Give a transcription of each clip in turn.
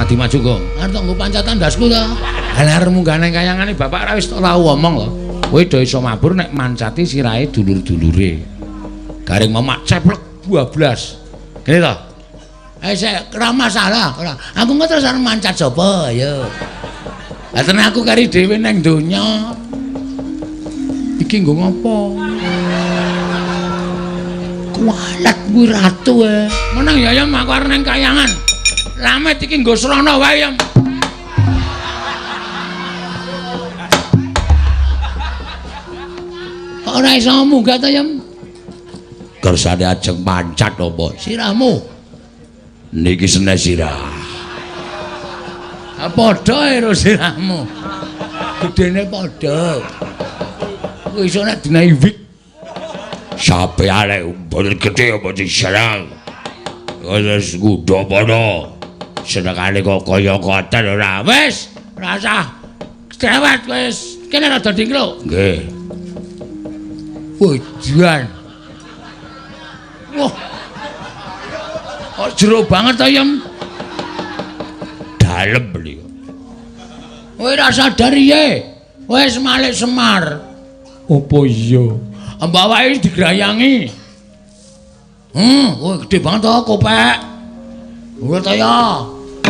Adi maju, Gong. Arep nggo pancatan ndasku ta. Lah arep munggah nang kayangane bapak ora wis tau omong lho. Kowe do iso mabur nek mancati sirahe dulur-dulure. Gareng mamak ceplek 12. Kene to. Eh sik ora masalah, ora. Aku engko terus arep mancat sapa ayo. Lah tenan aku kari dhewe nang donya. Iki nggo ngopo? Kualat kuwi ratu e. Meneng ya ya aku arep nang kayangan. Lamet iki nggo srana wae ya. Kok ora iso munggah ta, Yem? Kersane ajeng mancat apa? Sirahmu. Niki seneh sirah. Ha padha karo sirahmu. Gedene padha. Kuwi iso nek dinahi wik. Sampeyan mboten gedhe apa diserang. Wis ngudha padha. Senengane kok kaya ngoten ora. Wis, ora usah. Cerewet wis. Kene rada dingkluk. Nggih. Ujian. Wah. Kok jero banget ta, Yem? Dalem beliau. Kowe ora sadar piye? Wis Malik Semar. Apa iya? Mbawake digrayangi. Kowe gedhe banget to, kopek. Ora ta ya.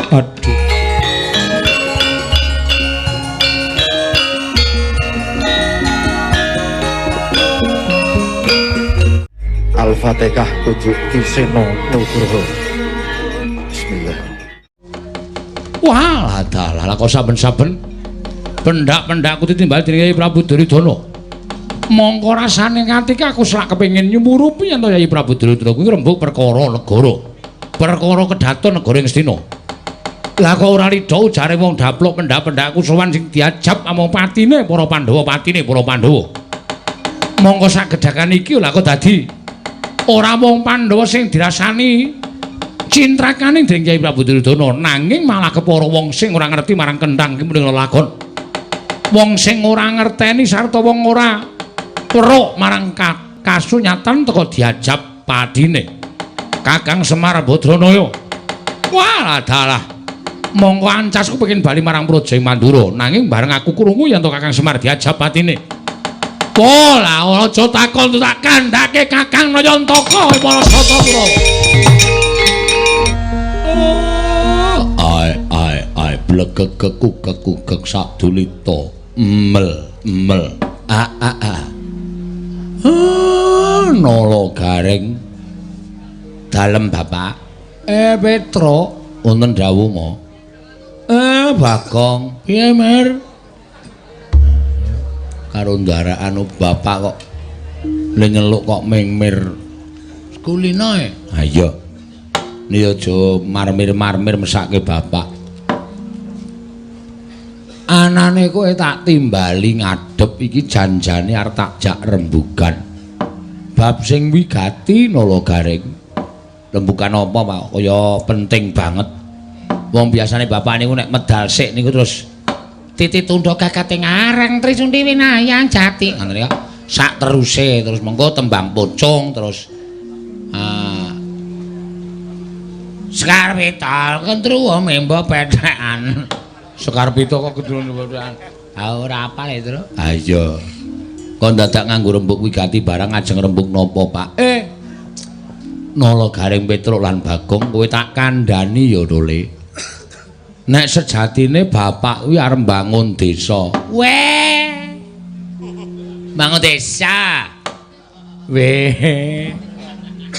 Aduh. Al-Fatihah kudu Ki Seno Nugroho. Bismillah. Wah, dalah kok saben-saben pendak-pendakku ditimbal dening Kyai Prabu Duryudana. Mongko rasane ngatike aku selak kepengin nyumurupi yen to Kyai Prabu Duryudana kuwi rembug perkara negara. Perkara kedaton negara ing Astina. Lah kok ora ridho ujare wong daplok pendak-pendakku sowan sing diajab among patine para Pandhawa, patine para Pandhawa. Mongko sak gedhakan iki lha kok dadi ora mung Pandhawa sing dirasani cintrakane dening Kyai Prabu Duryudana, nanging malah kepara wong sing ora ngerti marang kenthang ki muni lelakon. Wong sing ora ngerteni sarta wong ora weruh marang kasunyatan teka diajab padine. Kakang Semar Badranaya. Wah, dalah. Mongko ancasku pengin bali marang Praja ing Mandura, nanging bareng aku krungu yen to Kakang Semar diajab patine. Pola aja takon tak kandhake Kakang Nayantaka para Satapura. Ai ai ai blegeg kukek kukek sadulita mel mel a a a. Nala Gareng dalem bapak. Petro wonten dawuh mo. Bagong piye Mer? Karo ndarakan bapak kok le nyeluk kok mingmir kulino e. Ha iya. Ni aja marmir-marmir mesake bapak. Anane kowe tak timbali ngadhep iki janjane arep tak jak rembugan. Bab sing wigati Nala Gareng. Rembugan apa, Pak? Kaya penting banget. Wong biasane bapak niku nek medal sik niku terus titi tundha gagating areng Trisundi winayang jati ngoten ya. Sak teruse terus mengko tembang pocong terus Sekar Pita kendruwo membo pethekan. Sekar Pita kok kendruwo pethekan. Ha ora apal e, Tru. Ha iya. Kok dadak nganggo rembug wigati barang ajeng rembug napa, Pak? Nala Gareng Petruk lan Bagong kowe tak kandhani ya, Dole. Nek sejatine bapak kuwi arep mbangun desa. Weh. Bangun desa. Weh.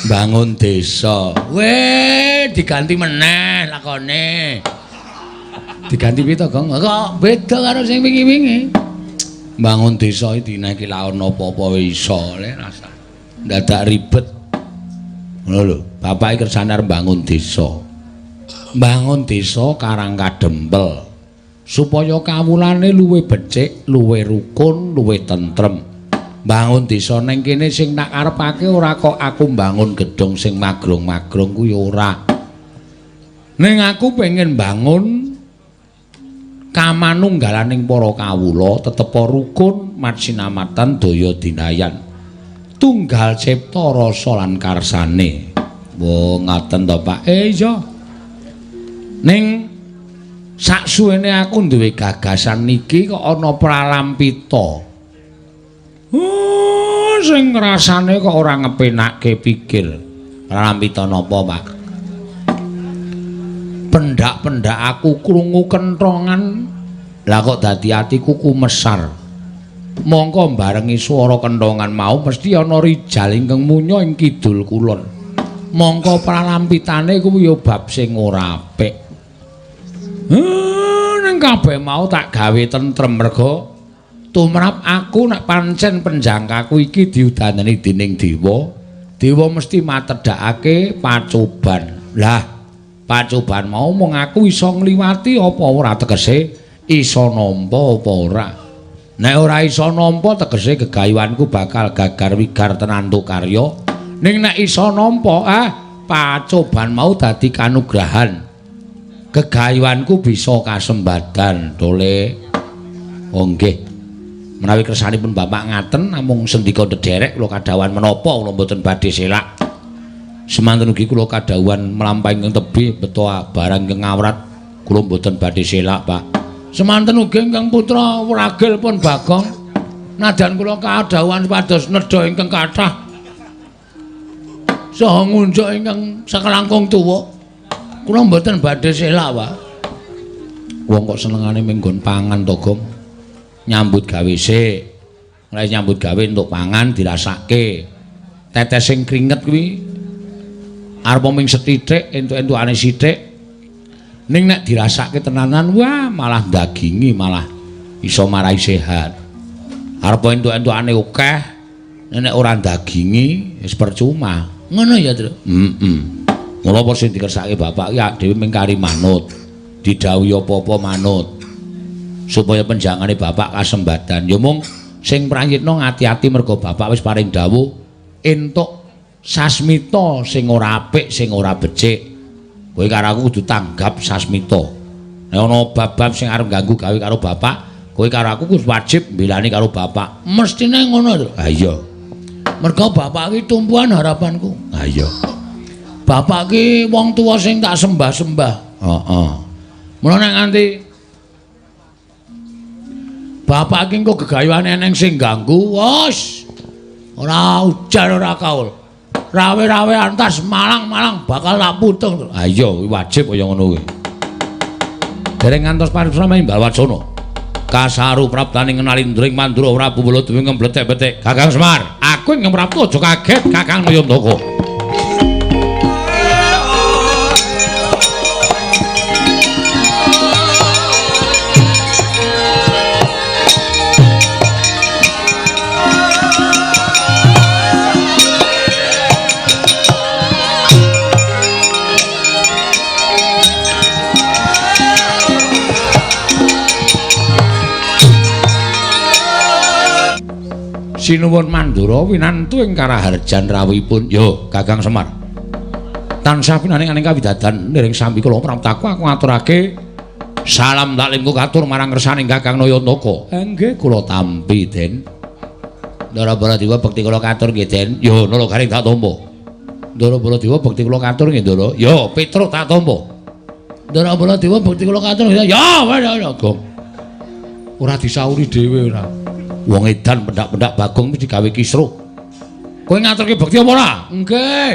Bangun desa. Weh, diganti meneh lakone. Diganti piye to, Gong? Kok beda karo sing wingi-wingi. Bangun desa iki dineki laon apa-apa iso le rasa. Dadak ribet. Ngono lho, bapak iki kersane arep bangun desa. Bangun desa Karang Kadempel supaya kawulane luwih becik, luwih rukun, luwih tentrem. Bangun desa ning kene sing tak karepake ora kok aku mbangun gedhong sing magrong-magrong kuwi ora. Ning aku pengen bangun kamanunggalaning para kawula tetepa rukun matsinamatan daya dinayan. Tunggal cipta rasa lan karsane. Wo ngaten to, Pak? Iya. Ning Sak suwene aku duwe gagasan niki kok ana pralampita. Sing rasane kok ora ngepenakke pikir. Pralampita napa, Pak? Pendak-pendak aku krungu kenthongan, lah kok dadi atiku kumesar. Mongko barengi swara kenthongan mau mesti ana rijal ingkang munya ing kidul kulon. Mongko pralampitane kuwi ya bab sing ora apik. Ning kabeh mau tak gawe tentrem merga tumrap aku nek pancen penjangkaku iki diudaneni dening dewa, dewa mesti matedhakake pacoban. Lah, pacoban mau mung aku iso ngliwati apa ora, tegese iso nampa apa ora. Nek ora iso nampa tegese gegayuhanku bakal gagar wigar tenantu karya. Ning nek iso nampa, pacoban mau dadi kanugrahan. Gegayuhanku bisa kasembadan, Dole. Oh nggih. Menawi kersanipun Bapak ngaten namung sendika ndederek kula kadhawuhan menapa kula mboten badhe selak. Semanten ugi kula kadhawuhan mlampah ingkang tebih beto barang ingkang ngawrat kula mboten badhe selak, Pak. Semanten ugi ingkang putra wragil pun Bagong nadyan kula kadhawuhan supados nedha ingkang kathah saha ngunjuk ingkang sakelangkung tuwa kula mboten badhe selak, Pak. Wong kok senengane ming nggon pangan to, Gong. Nyambut gawe sik. Nek nyambut gawe entuk pangan dirasake. Tetes sing kringet kuwi arep ming sethithik entuk-entukane sithik. Ning nek dirasake tenanan wah malah dagingi, malah iso marai sehat. Arep entuk-entukane akeh, nek ora dagingi wis percuma. Ngono ya, Tru? Heeh. Mula apa sing dikersake bapak ki dhewe ming kari manut. Didhawuhi apa-apa manut. Supaya penjangane bapak kasembadan. Ya mung sing prayitna ngati-ati mergo bapak wis paring dawuh entuk sasmita sing ora apik, sing ora becik. Kowe karo aku kudu tanggap sasmita. Nek ana bab-bab sing arep ganggu gawe karo bapak, kowe karo aku kudu wajib mbelani karo bapak. Mestine ngono to. Ha iya. Mergo bapak iki tumpuan harapanku. Ha iya. Bapak ki wong tuwa sing tak sembah-sembah. Heeh. Mula nek nganti bapak iki engko gegayuhane eneng sing ganggu, wis ora ujar ora kaul. Rawe-rawe antas malang-malang bakal tak putung. Ha iya, wajib kaya ngono kuwi. Dereng ngantos paripurna imbal wacana. Kasaru praptaning nalindring Mandura Prabu Baladewa ngebletek-betek. Kakang Semar, aku ingkang prapta aja kaget Kakang Nayantaka. Sinuwun Mandura winantu ing karaharjan rawuhipun. Yo, Kakang Semar. Tansah pinaning aning kawidadan niring sambi kula praptaku aku ngaturake salam taklimku katur marang kersaning Kakang Nayantaka. Nggih, kula tampi, Den. Ndara Baladewa bekti kula katur nggih, Den. Yo, Nala Garing tak tampa. Ndara Baladewa bekti kula katur nggih, Ndara. Yo, Petruk tak tampa. Ndara Baladewa bekti kula katur nggih. Ya, Gong. Ora disauri dhewe ora. Wong edan pendak-pendak Bagong mesti gawe kisruh. Kowe ngaturke bekti apa ora? Nggih.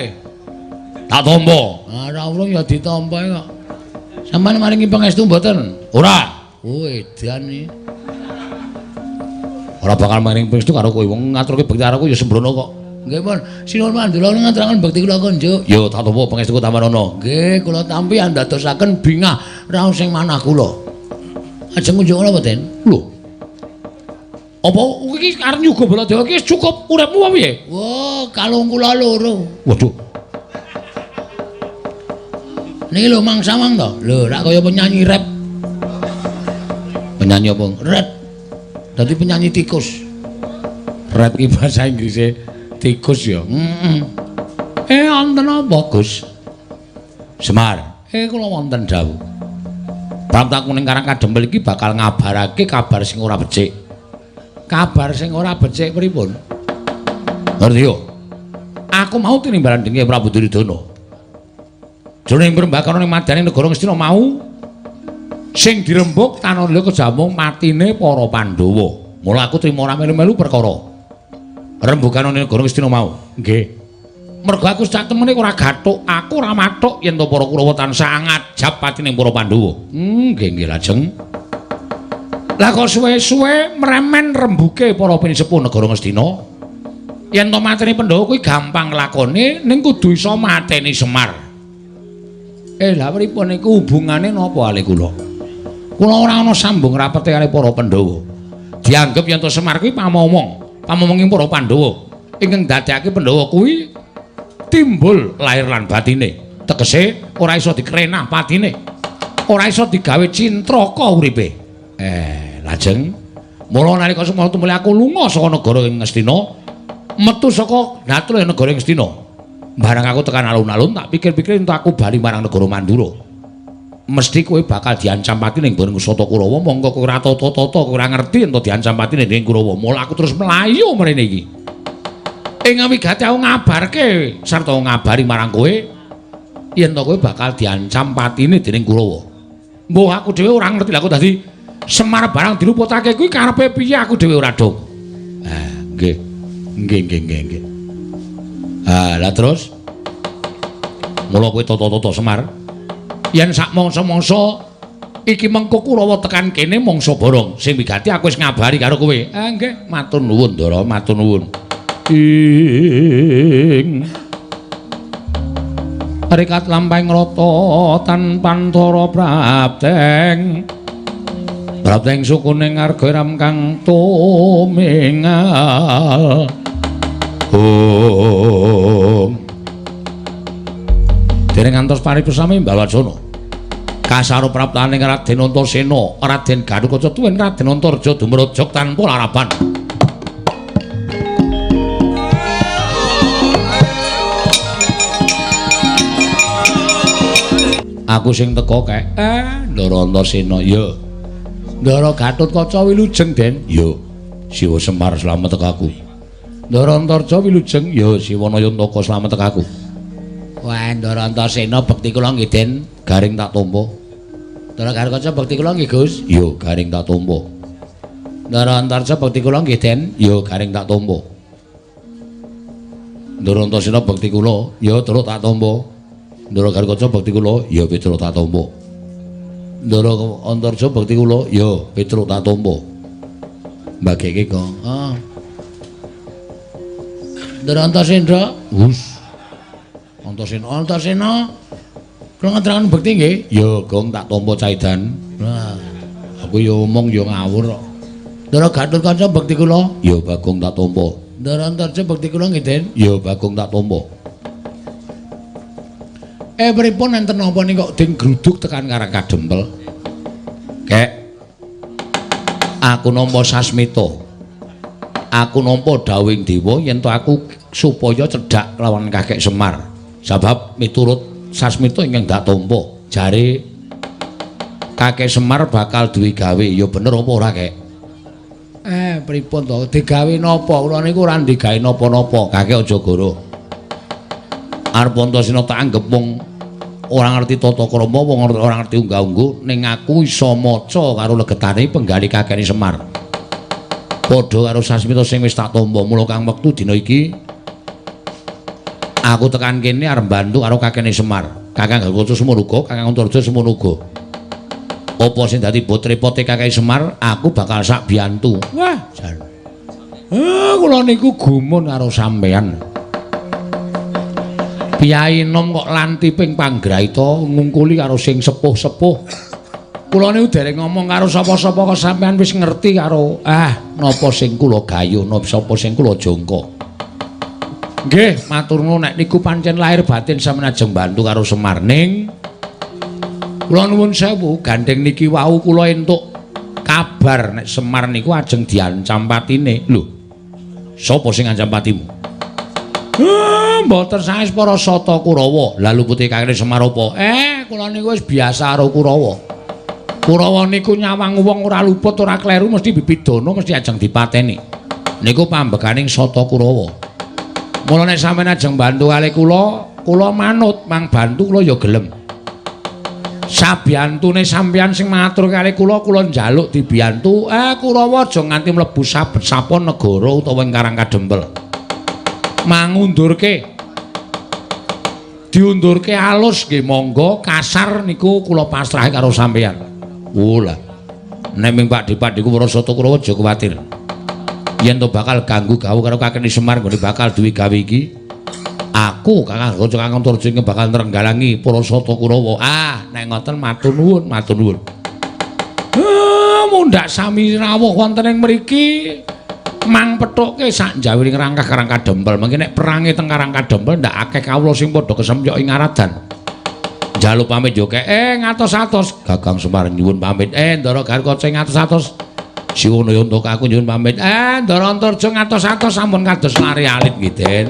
Tak tampa. Ora urung ya ditampa kok. Sampeyan maringi pangestu mboten? Ora. Oh, edan iki. Ora bakal maringi pangestu karo kowe. Wong ngaturke bekti karo aku ya sembrono kok. Nggih, pun. Sinuwun Mandura ngaturaken bekti kula konjuk. Ya tak tampa pangestuku tampanana. Nggih, kula tampi andadosaken bingah raos sing manah kula. Ajeng kunjuk napa, Den? Lho. Apa iki arep nyuga Baladewa iki cukup uripmu apa piye? Wah, kalung kula loro. Waduh. Niki lho Mang Samang to. Lho, rak kaya penyanyi rap. Penyanyi apa? Rap. Dadi penyanyi tikus. Rap iki bahasa Inggrise tikus ya. Heeh. Wonten apa, Gus? Semar. Kula wonten dawuh. Praptaku ning Karang Kadempel iki bakal ngabarake kabar sing ora becik. Kabar sing ora becik pripun? Ngerti yo. Aku mau tinimbalan dening Prabu Duryudana. Jroning perembakana ning madyaning negara Ngastina mau Sing dirembug tanpa liya kejamung matine para Pandhawa. Mula aku trima ora melu-melu perkara rembugan ana negara Ngastina mau. Nggih. Mergo aku sak temene ora gathuk, aku ora mathuk yen to para Kurawa tansah ngajap patine para Pandhawa. Nggih nggih lajeng. Lah kok suwe-suwe mremen rembuke para pinisepuh negara Ngastina. Yen to mateni Pandhawa kuwi gampang lakone ning kudu iso mateni Semar. Lah pripun niku hubungane napa ale kula? Kula ora ana sambung rapete karo para Pandhawa. Dianggep yen to Semar kuwi pamomong, pamomonging para Pandhawa. Ingkang dadekake Pandhawa kuwi timbul lahir lan batine. Tegese ora iso dikrenah patine. Ora iso digawe cintraka uripe. Lajeng mula nalika semana tumuli aku lunga saka negara ing Ngastina, metu saka datul negara ing Ngastina. Barang aku tekan alun-alun tak pikir-pikir entuk aku bali marang negara Mandura. Mesti kowe bakal diancam pati ning nggon Sata Kurawa, mongko kowe ora tata-tata, kowe ora ngerti ento diancam pati ning Kurawa. Mula aku terus mlayu mrene iki. Ing wigati aku ngabarke sarta ngabari marang kowe yen to kowe bakal diancam patine dening Kurawa. Mbuh aku dhewe ora ngerti lha aku dadi Semar barang diluputake kuwi karepe piye aku dhewe ora dong. Nggih. Nggih nggih nggih nggih. Lah terus mula kowe tata-tata Semar. Yen sak mangsa-mangsa iki mengko Kurawa tekan kene mangsa borong sing wigati aku wis ngabari karo kowe. Nggih, matur nuwun Ndara, matur nuwun. Ing rikat lampahing rata tanpantara prapteng prapteng sukuning arga ram kang tumingal. Om dereng ngantos paripesami Balwacana kasaro praptaning Raden Antasena, Raden Gatotkaca tuwin Raden Antarja dumrejog tanpa laraban. Aku sing teka kek. Ndara Antasena ya. Ndara Gatotkaca wilujeng Den. Ya. Siwa Semar slamet tekaku. Ndara Antarja wilujeng ya Siwa Nayantaka slamet tekaku. Wah, Ndara Antasena bekti kula nggih Den, garing tak tampa. Ndara Gatotkaca bekti kula nggih Gus. Ya, garing tak tampa. Ndara Antarja bekti kula nggih Den. Ya, garing tak tampa. Ndara Antasena bekti kula, ya terus tak tampa. Ndara Gatotkaca bekti kula, ya Petruk tak tampa. Ndara Antarja bekti kula, ya Petruk tak tampa. Mbageke kok. Ah. Ndara Antasena, Gus. Antasena, Antasena. Kula ngeteraken bekti nggih. Ya, Gong tak tampa caidan. Nah, aku ya omong ya ngawur kok. Ndara Gatotkaca bekti kula, ya Bagong tak tampa. Ndara Antarja bekti kula nggih, Den. Ya Bagong tak tampa. Pripun enten napa ning kok den gruduk tekan Karang Kadempel? Kek. Aku nampa sasmita. Aku nampa dawuhing dewa yen to aku supaya cedhak lawan Kakek Semar. Sebab miturut sasmita ingkang dak tampa, jare Kakek Semar bakal duwe gawe. Ya bener apa ora, Kek? Pripun to? Digawe napa? Kula niku ora digawe napa-napa. Kakek aja goro. Arep Antasena tak anggep wong ora ngerti tata krama, wong ora ngerti unggah-ungguh, ning aku iso maca karo legetane penggali kakene Semar. Padha karo sasmita sing wis tak tampa, mula kang wektu dina iki aku tekan kene arep bantu karo kakene Semar. Kakang Gatotkaca semono uga, Kakang Antarja semono uga. Apa sing dadi bot repote kakek Semar, aku bakal sak biyantu. Wah, jan. Kula niku gumun karo sampean. Piyai nom kok lantiping panggraita ngungkuli karo sing sepuh-sepuh. Kula niku dereng ngomong karo sapa-sapa kok sampean wis ngerti karo napa sing kula gayuh, napa sapa sing kula jangka. Nggih, matur nuwun nek niku pancen lahir batin sampeyan ajeng bantu karo Semar ning kula nuwun sewu, gandeng niki wau kula entuk kabar nek Semar niku ajeng diancam patine. Lho, sapa sing ngancam patimu? Mboten sanes para Sata Kurawa. Lah lupute kakene Semar apa? Kula niku wis biasa karo Kurawa. Kurawa niku nyawang wong ora luput, ora kleru, mesti bibidana, mesti ajeng dipateni. Niku pambekaning Sata Kurawa. Mula nek sampeyan ajeng bantu kalih kula, kula manut, mang bantu kula ya gelem. Sabiyantune sampeyan sing matur kali kula, kula njaluk dibiyantu. Kurawa aja nganti mlebu sabet sapon negara utawa ing Karang Kadempel. Mangundurke. Diundurke alus nggih monggo, kasar niku kula pasrahe karo sampeyan. Oh lah. Nek ming Pakdhe Pakdheku para Sata Kurawa aja kuwatir. Yen to bakal ganggu gawe karo kakene Semar nggone bakal duwe gawe iki. Aku Kakang Gaca Kakang Antarja bakal nrenggalangi para Sata Kurawa. Ah, nek ngoten matur nuwun, matur nuwun. Mundhak sami rawuh wonten ing mriki mang pethuke sak njawiring rangkah Karang Kadempel. Mengki nek perange teng Karang Kadempel ndak akeh kawula sing padha kesemyok ing aradan. Njaluk pamit yo kek ngatos-atos. Gagang Semar nyuwun pamit. Ndara Garukaca ngatos-atos. Siwuna untuk aku nyuwun pamit. Ndara Antarja ngatos-atos sampun kados lari alit nggih, Den.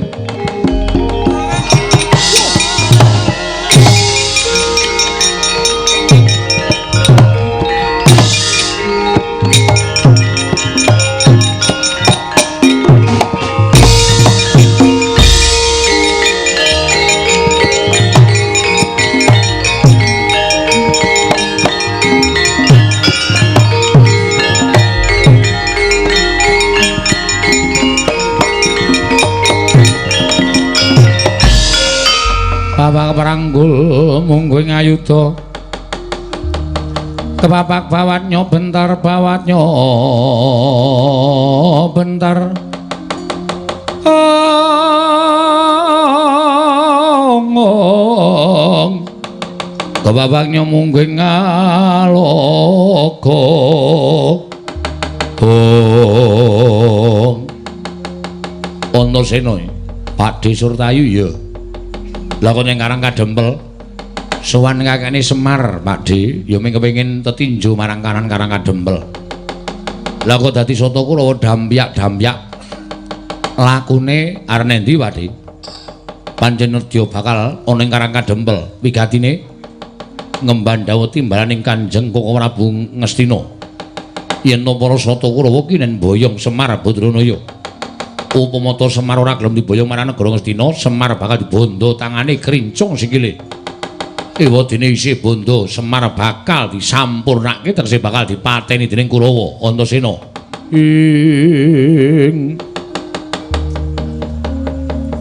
Bapak peranggul mungguh ngayuda kepapak bawatnya bentar bawatnya bentar ong kepapaknya mungguh ngalogo ong Antasena Pakdhe Surtayu ya. Lah kok ning Karang Kadempel sowan kakane Semar Pakdhe ya mung kepengin tetinju marang kanan Karang Kadempel. Lah kok dadi Sata Kurawa dampyak-dampyak lakune arep endi Pakdhe? Pancen nedya bakal ana ing Karang Kadempel wigatine ngemban dawuh timbalaning Kanjeng Koko Prabu Ngastina. Yen to para Sata Kurawa ki nen boyong Semar Badranaya. Upama ta Semar ora gelem diboyong marang negara Ngastina, Semar bakal dibondo tangane krincung sikile. Ewadene isih bondo, Semar bakal disampurnake tegese bakal dipateni dening Kurawa Antasena. Ing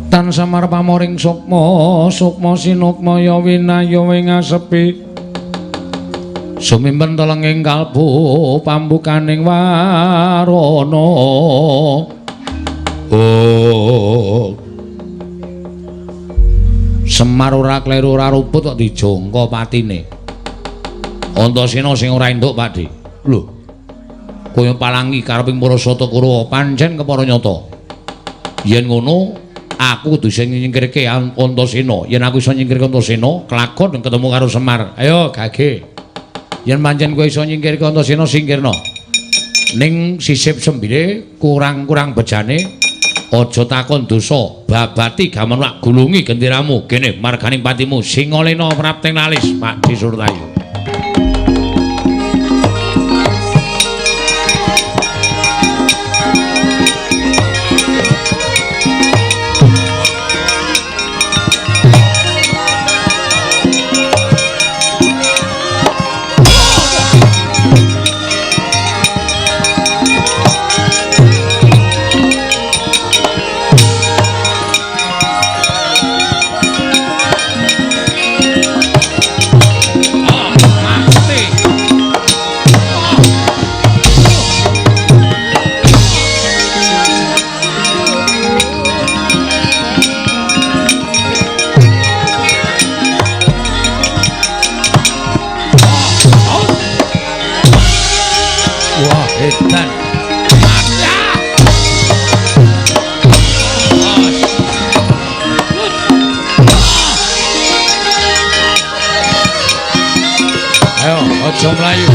tan Semar pamoring sukma, sukma sinukmaya winaya ing asepi. Sumimpen telenging kalbu pambukaning warana. Oh. Semar ora kleru ora ruput kok dijangka patine. Antasena sing ora entuk, Pakdhe. Lho. Kowe palangi kareping para Sata Kurawa pancen kepara nyata. Yen ngono, aku kudu sing nyingkirke Antasena. Yen aku iso nyingkirke Antasena, kelakon ketemu karo Semar. Ayo gage. Yen pancen kowe iso nyingkirke Antasena, singkirna. Ning sisip sembile kurang-kurang bejane. Aja takon dosa, babati gaman wak gulungi genderamu kene marganing patimu Singalena prapting lalis Pakdhe Surtayu. Edan. Ayo, aja mlayu.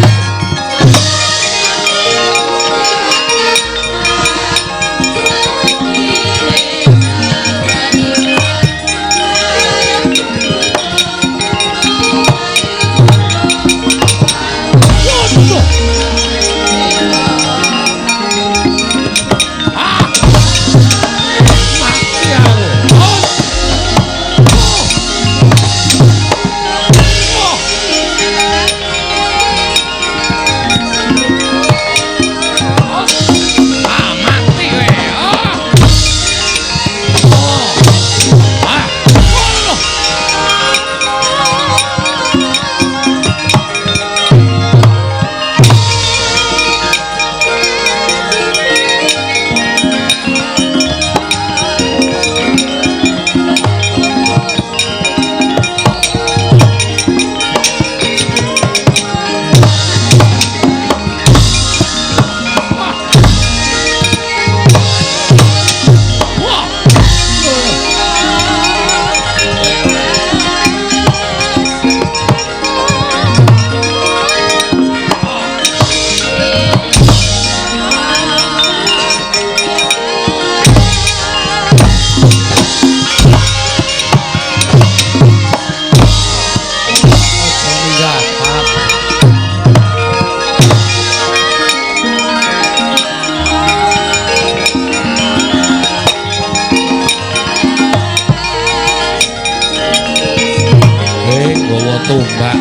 Mbak.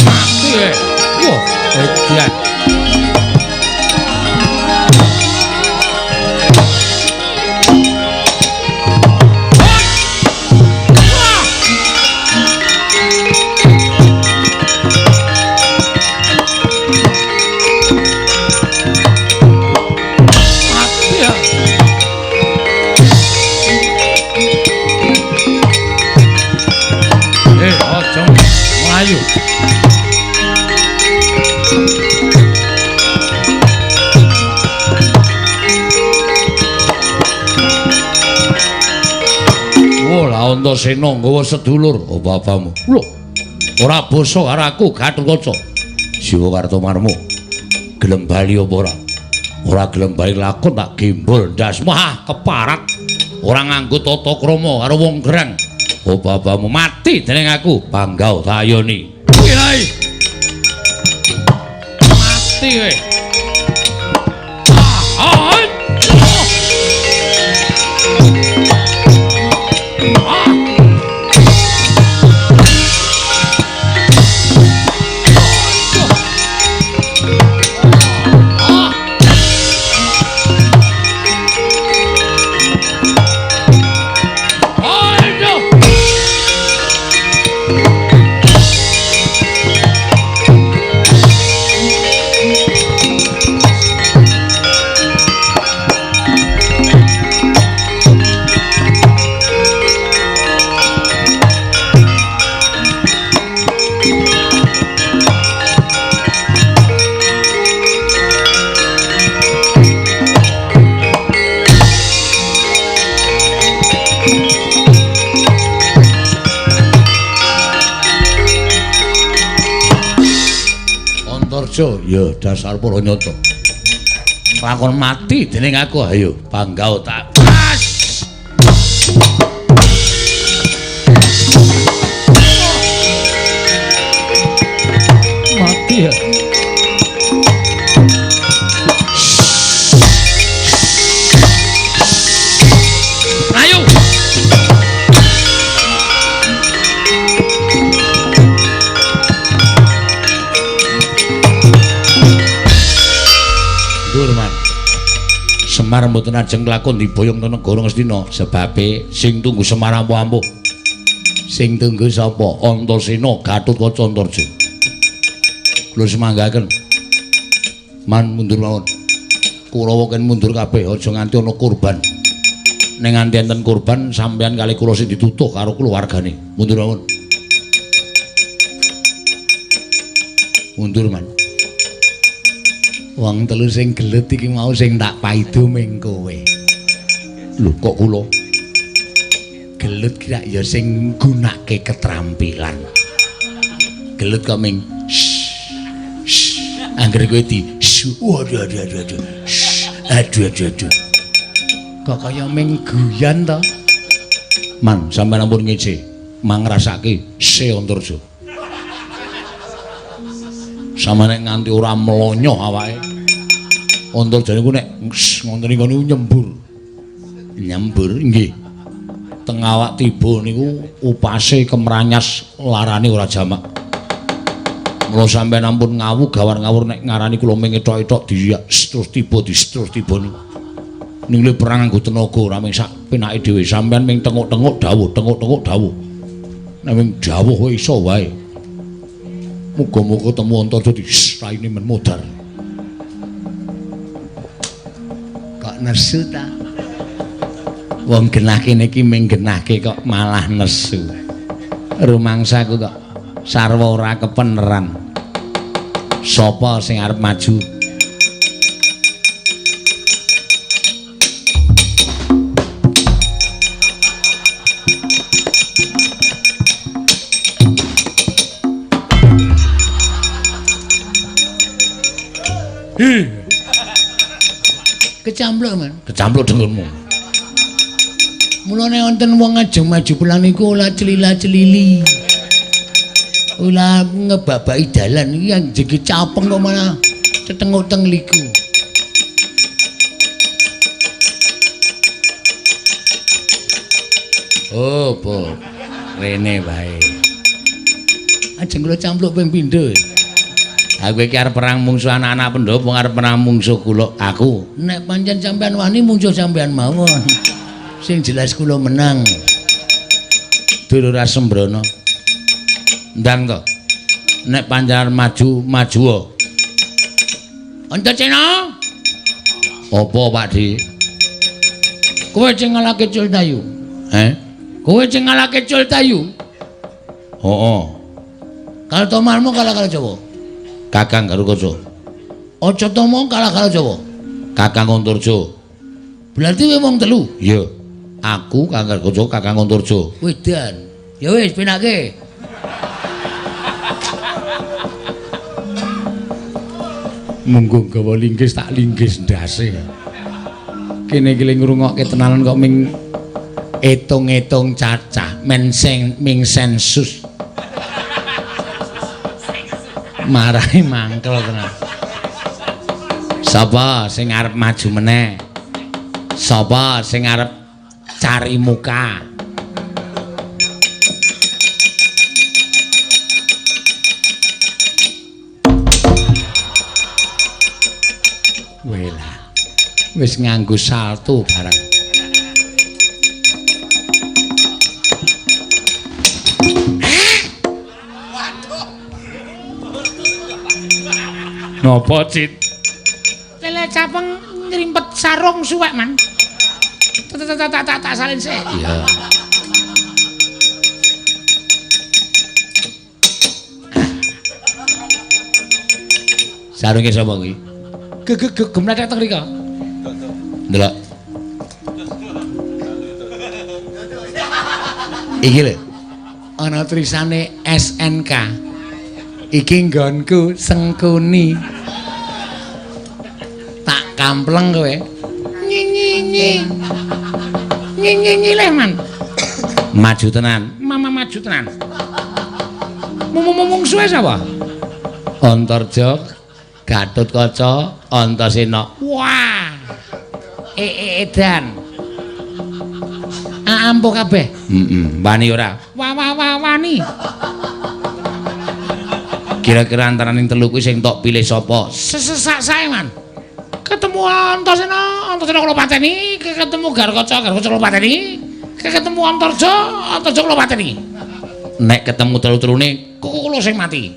Mati kowe. Wah, edan. Ayo. Oh, lah Antasena nggawa sedulur apa-apamu. Lho, ora basa karo aku Gathotkaca. Siwa Kartomarma. Gelem bali apa ora? Ora gelem bali lakon tak gembol ndasmu. Ah, keparat. Ora nganggo tata krama karo wong gerang. Apa-apamu mati dening aku panggau tayoni. Yai. Mati kowe. Ah. Ya dasar para nyata. Lakon mati dening aku ayo panggau tak. Mati ya. Ayo. Semar mboten ajeng lakon diboyong teng negara Ngastina sebabe sing tunggu Semar ampuh-ampuh. Sing tunggu sapa? Antasena Gathotkaca Antarja. Kula semanggaken. Man mundur mawon. Kurawa ken mundur kabeh aja nganti ana korban. Ning nganti enten korban sampeyan kali kula sing ditutuh karo keluargane. Mundur mawon. Mundur man. Wong telu sing gelut iki mau sing tak paido ming kowe. Lho kok kula? Gelut ki ya sing nggunakake ketrampilan. Gelut kok ming anggere kowe di waduh aduh aduh aduh. Aduh aduh aduh. Kok kaya ming guyon to? Man, sampeyan ampun ngece, mangrasake se Antarja. Sama nek nganti ora mlonyoh awake. Antarja niku nek ngoten niku nyembur. Nyembur nggih. Teng awak tiba niku upase kemranyas larane ora jamak. Mula sampeyan ampun ngawu gawar ngawur nek ngarani kula ming ethok-ethok terus tiba terus tiba niku. Ning perang nganggo tenaga ora ming sak penake dhewe sampeyan ming tenguk-tenguk dawuh, tenguk-tenguk dawuh. Nek ming dawuh kowe iso wae. Muga-muga temu Antarja di raine men modar. Kok nesu ta? Wong genah kene iki ming genahke kok malah nesu. Rumangsaku kok sarwa ora kepeneran. Sapa sing arep maju? Kecampluk, Man. Kecampluk dengkulmu. Mulane wonten wong ajeng maju pelang niku ora celila-celili. Ora ngebabaki dalan iki anjege capeng kok malah cetenguk teng liku. Oh, bo. Rene wae. Ajeng kula campluk ping pindho. Aku iki arep perang mungsuh anak-anak Pandhawa, arep perang mungsuh kula aku. Nek pancen sampean wani mungsuh sampean mawon. Sing jelas kula menang. Dulur Assembrana. Ndang to. Nek pancen maju, maju. Antasena. Apa, Pak Di? Kowe sing ngalahke Cultayu. Heh? Kowe sing ngalahke Cultayu? Heeh. Kartomarma kalah karo Jawa. Kakang Garukaca. Acatama kalah karo Jawa. Kakang Antarja. Berarti kowe wong telu? Iya. Aku Kakang Garukaca, Kakang Antarja. Wedan. Ya wis penake. Munggo gawa linggis tak linggis ndase. Kene iki ngrungokke tenanan kok ming etung-etung cacah, men sing ming sensus. Marahi mangkel tenan. Sapa sing arep maju meneh? Sapa sing arep cari muka? Welah. Wis nganggo salto barang. Napa, Cit? Lele capeng ngrimpet sarung suwek, Man. Tak salin sik. Iya. Sarunge sapa kuwi? Gemlethek teng mriko. Ndelok. Iki lho. Ana tulisane SNK. Iki nggonku Sengkuni. Tak kampleng kowe. Nyi nyi nyi. Nyi nyi nyi leh, Man. Maju tenan. Mama maju tenan. Mungsuhe sapa? Antarja, Gatotkaca, Antasena. Wah. Edan. Ampuh kabeh. Heeh, wani ora? Wa wa wa wani. Kira-kira antaraning telu kuwi sing tok pilih sapa? Sesak sae, Man. Ketemu Antasena, Antasena kula pateni, ketemu Garukaca, Garukaca kula pateni, ketemu Antarja, Antarja kula pateni. Nek ketemu telu-telune, kok kula sing mati.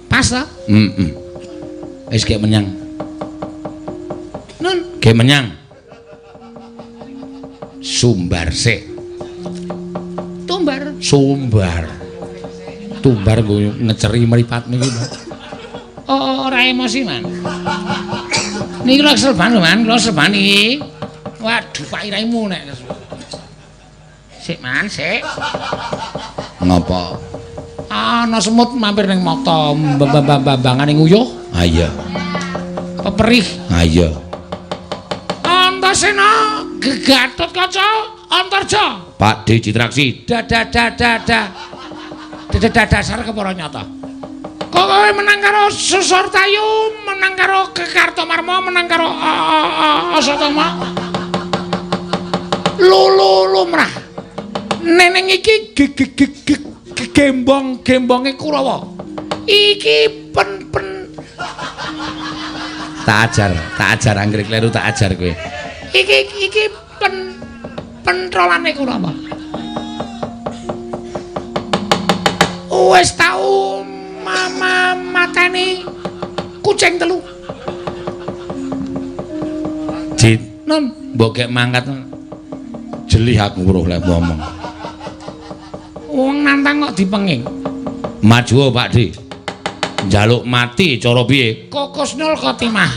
Pas ta? Heeh. Wis gek menyang. Nun, gek menyang. Sumbar sik. Tumbar. Sumbar. Tumbar nggo ngeceri mripat niki. Oh, ora emosi, Man. Niki lho serban lho, Man. Kula serban iki. Waduh, Pak iraimu nek. Sik, Man, sik. Ngapa? Ana semut mampir ning mata, mbambang-mbambangane nguyuh. Ha iya. Peperih. Ha iya. Antasena, Gatotkaca, Antarja. Pak D Citraksi. Dada-dada-dada. Dada dasar kepara nyata. Kok kowe menang karo Susortayu, menang karo Kartomarma, menang karo Asatama. Lulu lumrah. Neneng iki gembong-gembonge Kurawa. Iki pen-pen. Tak ajar anggere kleru tak ajar kowe. Iki pen pentrolane Kurawa. Wis tau mama mateni kucing telu. Cit, non, mbok kek mangkat jelih aku weruh lek ngomong. Wong nantang kok dipenging. Maju Pak Di. Njaluk mati cara piye? Kokusnul Khotimah.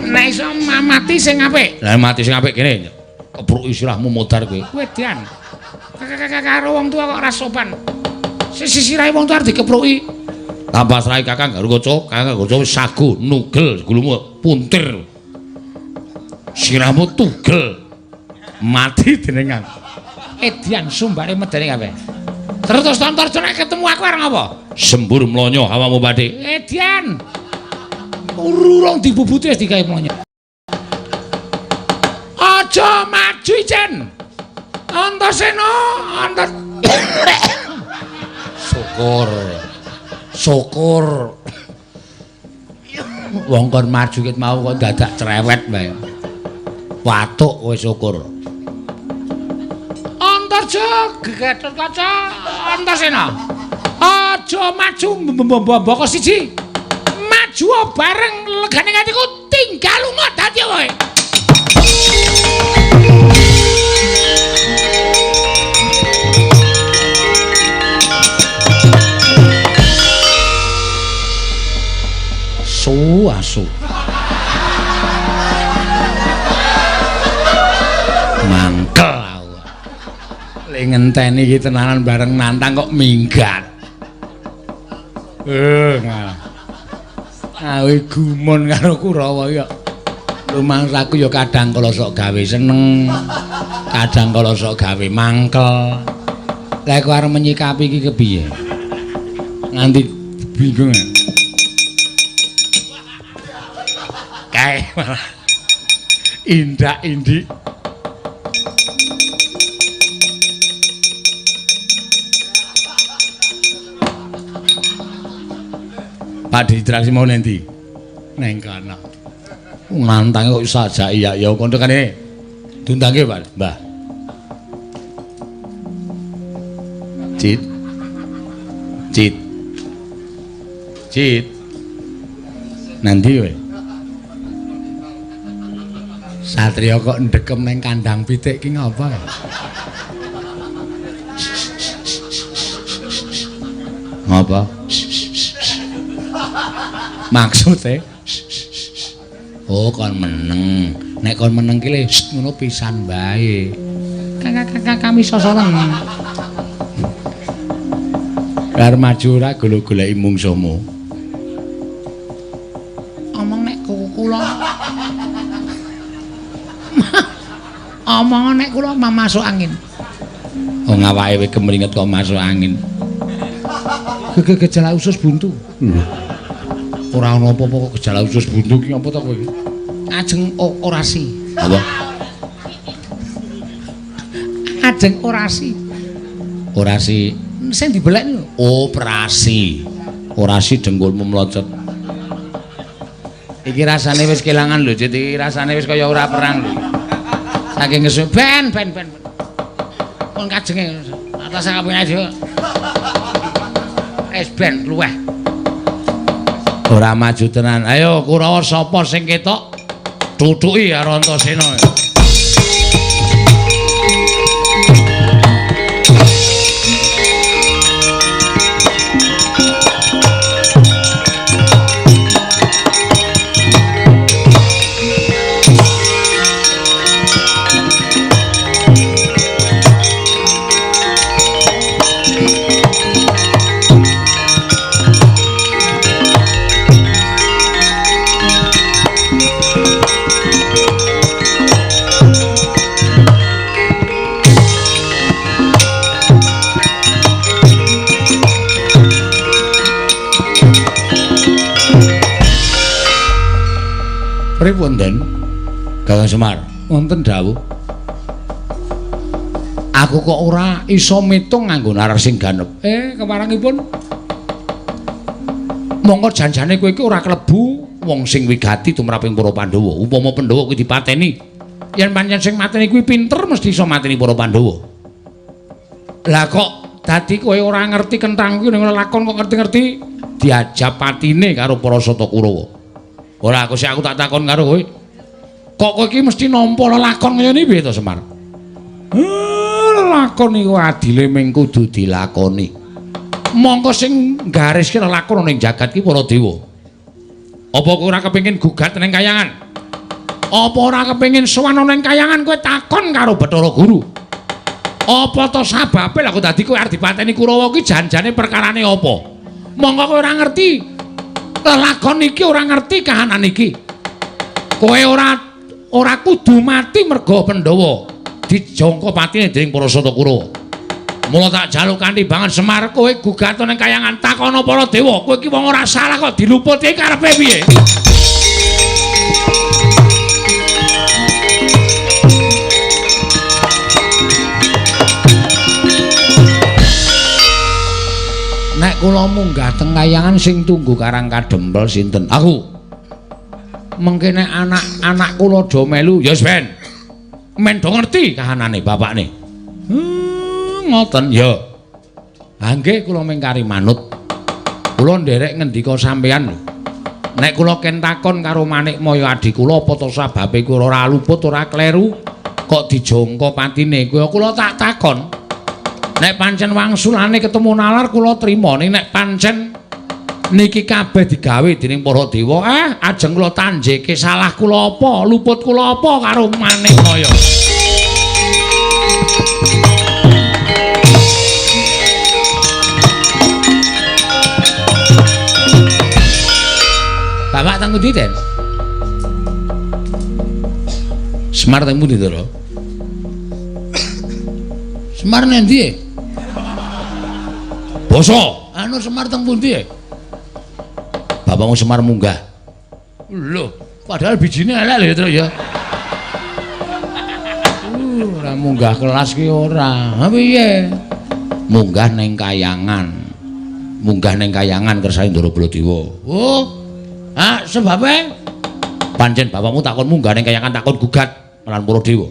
Nek iso mati sing apik. Lah mati sing apik kene. Kebruk istilahmu modar kowe. Wedan. Karo wong tua kok ora sopan. Sisirahe wong tua arep dikepruki. Tambah serahe Kakang Garukaca, Kakang Garukaca wis sagu nugel gulumu puntir. Sirahmu tugel. Mati dening aku. Edian sumbare medeni kabeh. Terus Antarja nek ketemu aku arep ngapa? Sembur mlonyo awamu badhe. Edian. Urung dibubuti wis digawe mlonyo. Aja maju ijen. Antasena, Antas. Syukur. Syukur. Wong kon maju ket mau kok dadak cerewet bae. Watuk kowe syukur. Antarja Gatotkaca Antasena. Aja maju mboko siji. Maju bareng legane atiku tinggal lunga dadi kowe. Su asu. Mangkel aku. Le ngenteni iki tenanan bareng nantang kok minggat. Ngalah. Awe gumun karo Kurawa iki kok. Rumangsaku ya kadang kala sok gawe seneng, kadang kala sok gawe mangkel. Lah aku arep menyikapi iki kepiye? Nganti bingung. Kae malah indak-indik. Pak Ditraksi mau nanti neng kana. Nantang kok iso ajak iya ya kono kene. Diundangke, Pak. Mbah. Cit. Cit. Cit. Nanti kowe. Satria kok ndekem neng kandang pitik ki ngapa? Ngapa? Maksude? Oh, kon meneng. Nek kon meneng ki le ngono pisan bae. Kakak kami sosoren. Bar maju ora golo-goleki mungsuhmu. Omong nek kula omong nek kula masuk angin. Wong awake wis kemringet kok masuk angin. Gejala usus buntu. Ora ana apa-apa kok gejala usus buntu ki apa to kowe iki? Ajeng orasi. Apa? Ajeng orasi. Orasi sing dibelek niku. Operasi. Orasi dengkulmu mlocot. Iki rasane wis kelangan lho, Cit. Iki rasane wis kaya ora perang lho. Saking ngesu ben. Pun kajenge atas kabeh aja. Wis ben luweh. Ora maju tenan. Ayo Kurawa sapa sing ketok? Tutuki karo Antasena. Pripun, Den? Kakang Semar, wonten dawuh. Aku kok ora iso mitung nganggo narar sing ganep. Keparangipun. Mongko janjane kowe iki ora klebu wong sing wigati tumraping para Pandhawa. Upama Pandhawa kuwi dipateni, yen pancen sing mateni kuwi pinter mesti iso mateni para Pandhawa. Lah kok dadi kowe ora ngerti kenthang kuwi ning lakon kok ngerti-ngerti diajab patine karo para Sata Kurawa. Ora aku sik aku tak takon karo kowe. Kok kowe iki mesti nampa lelakon kaya ngene piye to, Semar? Lelakon iku adile ming kudu dilakoni. Mongko sing gariske lelakon ning jagat ki para dewa. Apa kowe ora kepengin gugat ning kayangan? Apa ora kepengin sowan ning kayangan kowe takon karo Bathara Guru? Apa to sababe lha kok dadi kowe arep dipateni Kurawa ki janjane perkarane apa? Mongko kowe ora ngerti lelakon iki ora ngerti kahanan iki. Kowe ora kudu mati merga Pandhawa dijangka patine dening para Sata Kurawa. Mula tak jaluk kanthi banget Semar kowe gugat ning kayangan takono para dewa. Kowe iki wong ora salah kok diluputi karepe piye? Nek kula munggah teng kayangan sing tunggu Karang Kadempel sinten? Aku. Mengke nek anak-anak kula do melu, ya wis ben. Men do ngerti kahanane bapakne. Ngoten ya. Ha nggih kula mengkari manut. Kula nderek ngendika sampeyan lho. Nek kula ken takon karo Manikmaya adhi kula apa to sababe kula ora luput ora kleru kok dijangka patine kuwi kula tak takon. Nek pancen wangsulane ketemu nalar kula trima, ning nek pancen niki kabeh digawe dening para dewa, ajeng kula tanjeke salah kula apa, luput kula apa karo Manikmaya. Bapak teng pundi, Den? Semar teng pundi, Ndara? Semar nendi? Basa. Anu Semar teng pundi? Bapakmu Semar munggah. Lho, padahal bijine elek lho ya, Tru ya. Ora munggah kelas ki ora. Ha piye? Munggah ning kayangan. Munggah ning kayangan kersane Ndara Baladewa. Oh. Ah, sebabe pancen bapakmu takon munggah ning kayangan takon gugat lan para dewa.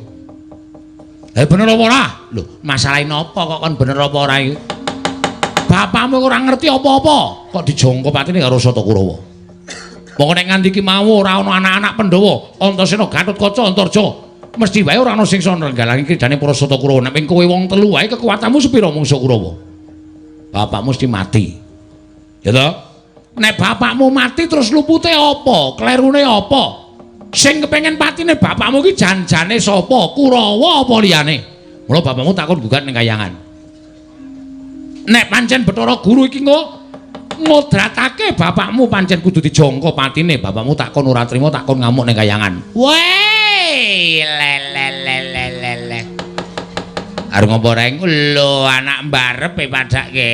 Bener apa ora? Lho, masalahe napa kok kon bener apa ora iki? Bapakmu ora ngerti apa-apa, kok dijangka patine karo Sata Kurawa. Mongko nek nganti iki mau ora ana anak-anak Pandhawa, Antasena, Gatotkaca, Antarja, mesti wae ora ana sing iso nrenggalangi kridane para Sata Kurawa. Nek kowe wong telu wae kekuatanmu sepira mungsa Kurawa? Bapakmu mesti mati. Ya toh? Nek bapakmu mati terus lupute apa? Klerune apa? Sing kepengen patine bapakmu iki janjane sapa? Kurawa apa liyane? Mula bapakmu takon gugat ning kayangan. Nek pancen Bathara Guru iki ngodratake bapakmu pancen kudu dijangka patine, bapakmu takon ora trima takon ngamuk ning kayangan. Weh, le le le le le le. Arep ngopo reng? Lho, anak mbarep e padake.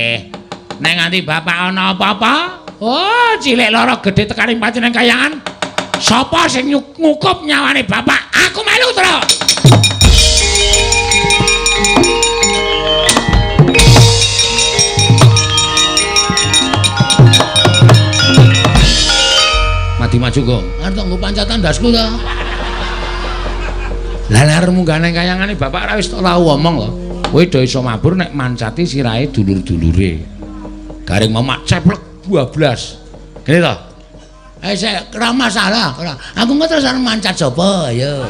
Nek nganti bapak ana apa-apa, oh, cilik lara gedhe tekaning patine kayangan. Sapa sing ngukup nyawane bapak? Aku melu, Tru. Mati maju, Gong. Arep nggo pancatan ndasku ta. Lah nek arep munggah nang kayangane bapak ora wis tau omong lho. Kowe do iso mabur nek mancati sirahe dulur-dulure. Garing mamak ceplek 12. Gini to? Sik ora masalah, ora. Aku engko terus arep mancat sapa ya.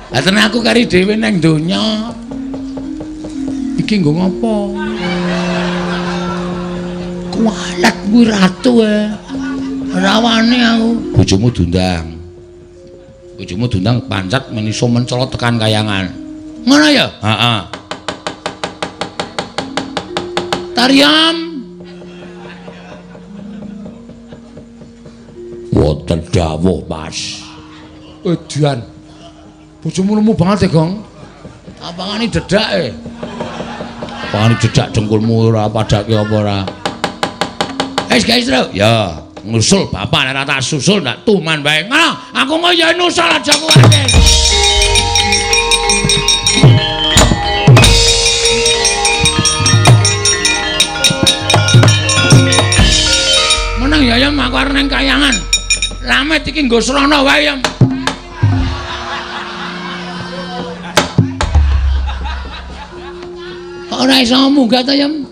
Lah tenan aku kari dhewe nang donya. Iki nggo ngopo? Kualat kuwi ratu e. Rawane aku. Bojomu diundang. Bojomu diundang pancat men iso mencolot tekan kayangan. Ngono ya? Heeh. Tariam. Wonten dawuh, Mas. Edan. Bojomu lemu banget e, Gong. Apangane dedak e. Apangane dedak dengkulmu ora padake apa ora. Wis guys, Tru. Ya, ngusul bapak nek ora tak susul ndak tuman bae. Ngono, aku engko ya nusul aja kuwatir. Meneng ya, Yam, aku arep nang kayangan. Lamet iki nggo srana wae, Yam. Kok ora iso munggah ta, Yam?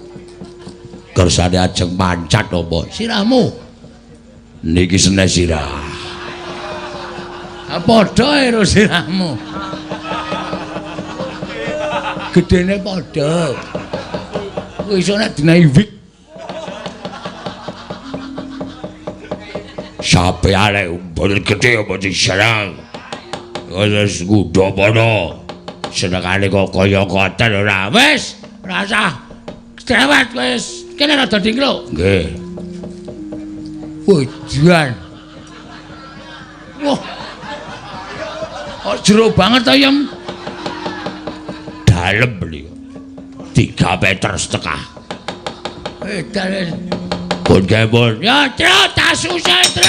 Kersane ajeng mancat apa? Sirahmu. Niki senes sirah. Ha padha karo sirahmu. Gedene padha. Kuwi iso nek dinahi wig. Sampeyan mboten gedhe apa diserang. Wis ngudha padha. Senengane kok kaya ngoten ora. Wis, ora usah. Cerewet wis. Kene rada dingkluk. Nggih. Wejan. Wah. Kok jero banget ta, Yam? Dalem beli. 3,5 meter. Edan. Pun gawe. Ya, Tru, tak susah, Tru.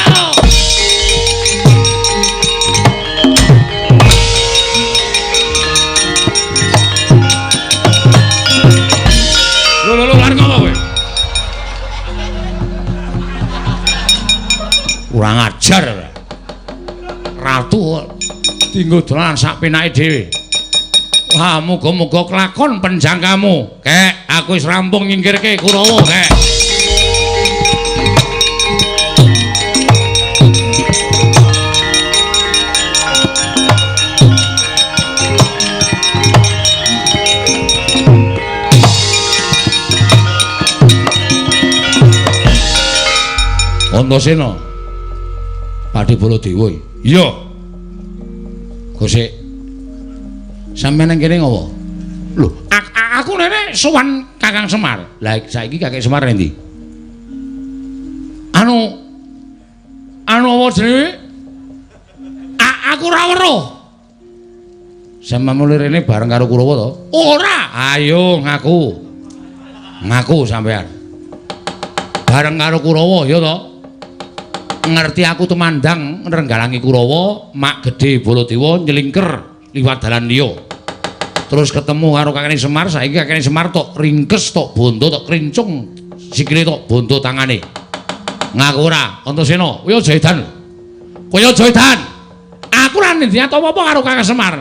Lho, lho, lho, arep ngopo kowe? Kurang ajar. Ratu dinggo dolanan sak penake dhewe. Wah, muga-muga kelakon penjangkamu. Kek, aku wis rampung nyingkirke Kurawa, kek. Antasena. Padhe Baladewa. Iya. Gosek. Sampeyan nang kene ngopo? Lho, aku nene sowan Kakang Semar. Lah saiki Kakek Semar endi? Anu anu apa jenenge? Aku ora weruh. Sampeyan mulih rene bareng karo Kurawa to? Ora. Ayo ngaku. Ngaku sampeyan. Bareng karo Kurawa ya to? Ngerti aku tumandang nrenggalangi Kurawa, mak gedhe Baladewa nyelingker liwat dalan liya. Terus ketemu karo kakene Semar, saiki kakene Semar tok ringkes, tok bondo, tok krincung sikile tok bondo tangane. Ngaku ora, Antasena, kowe aja edan. Kowe aja edan. Aku ora niat apa-apa karo Kakang Semar.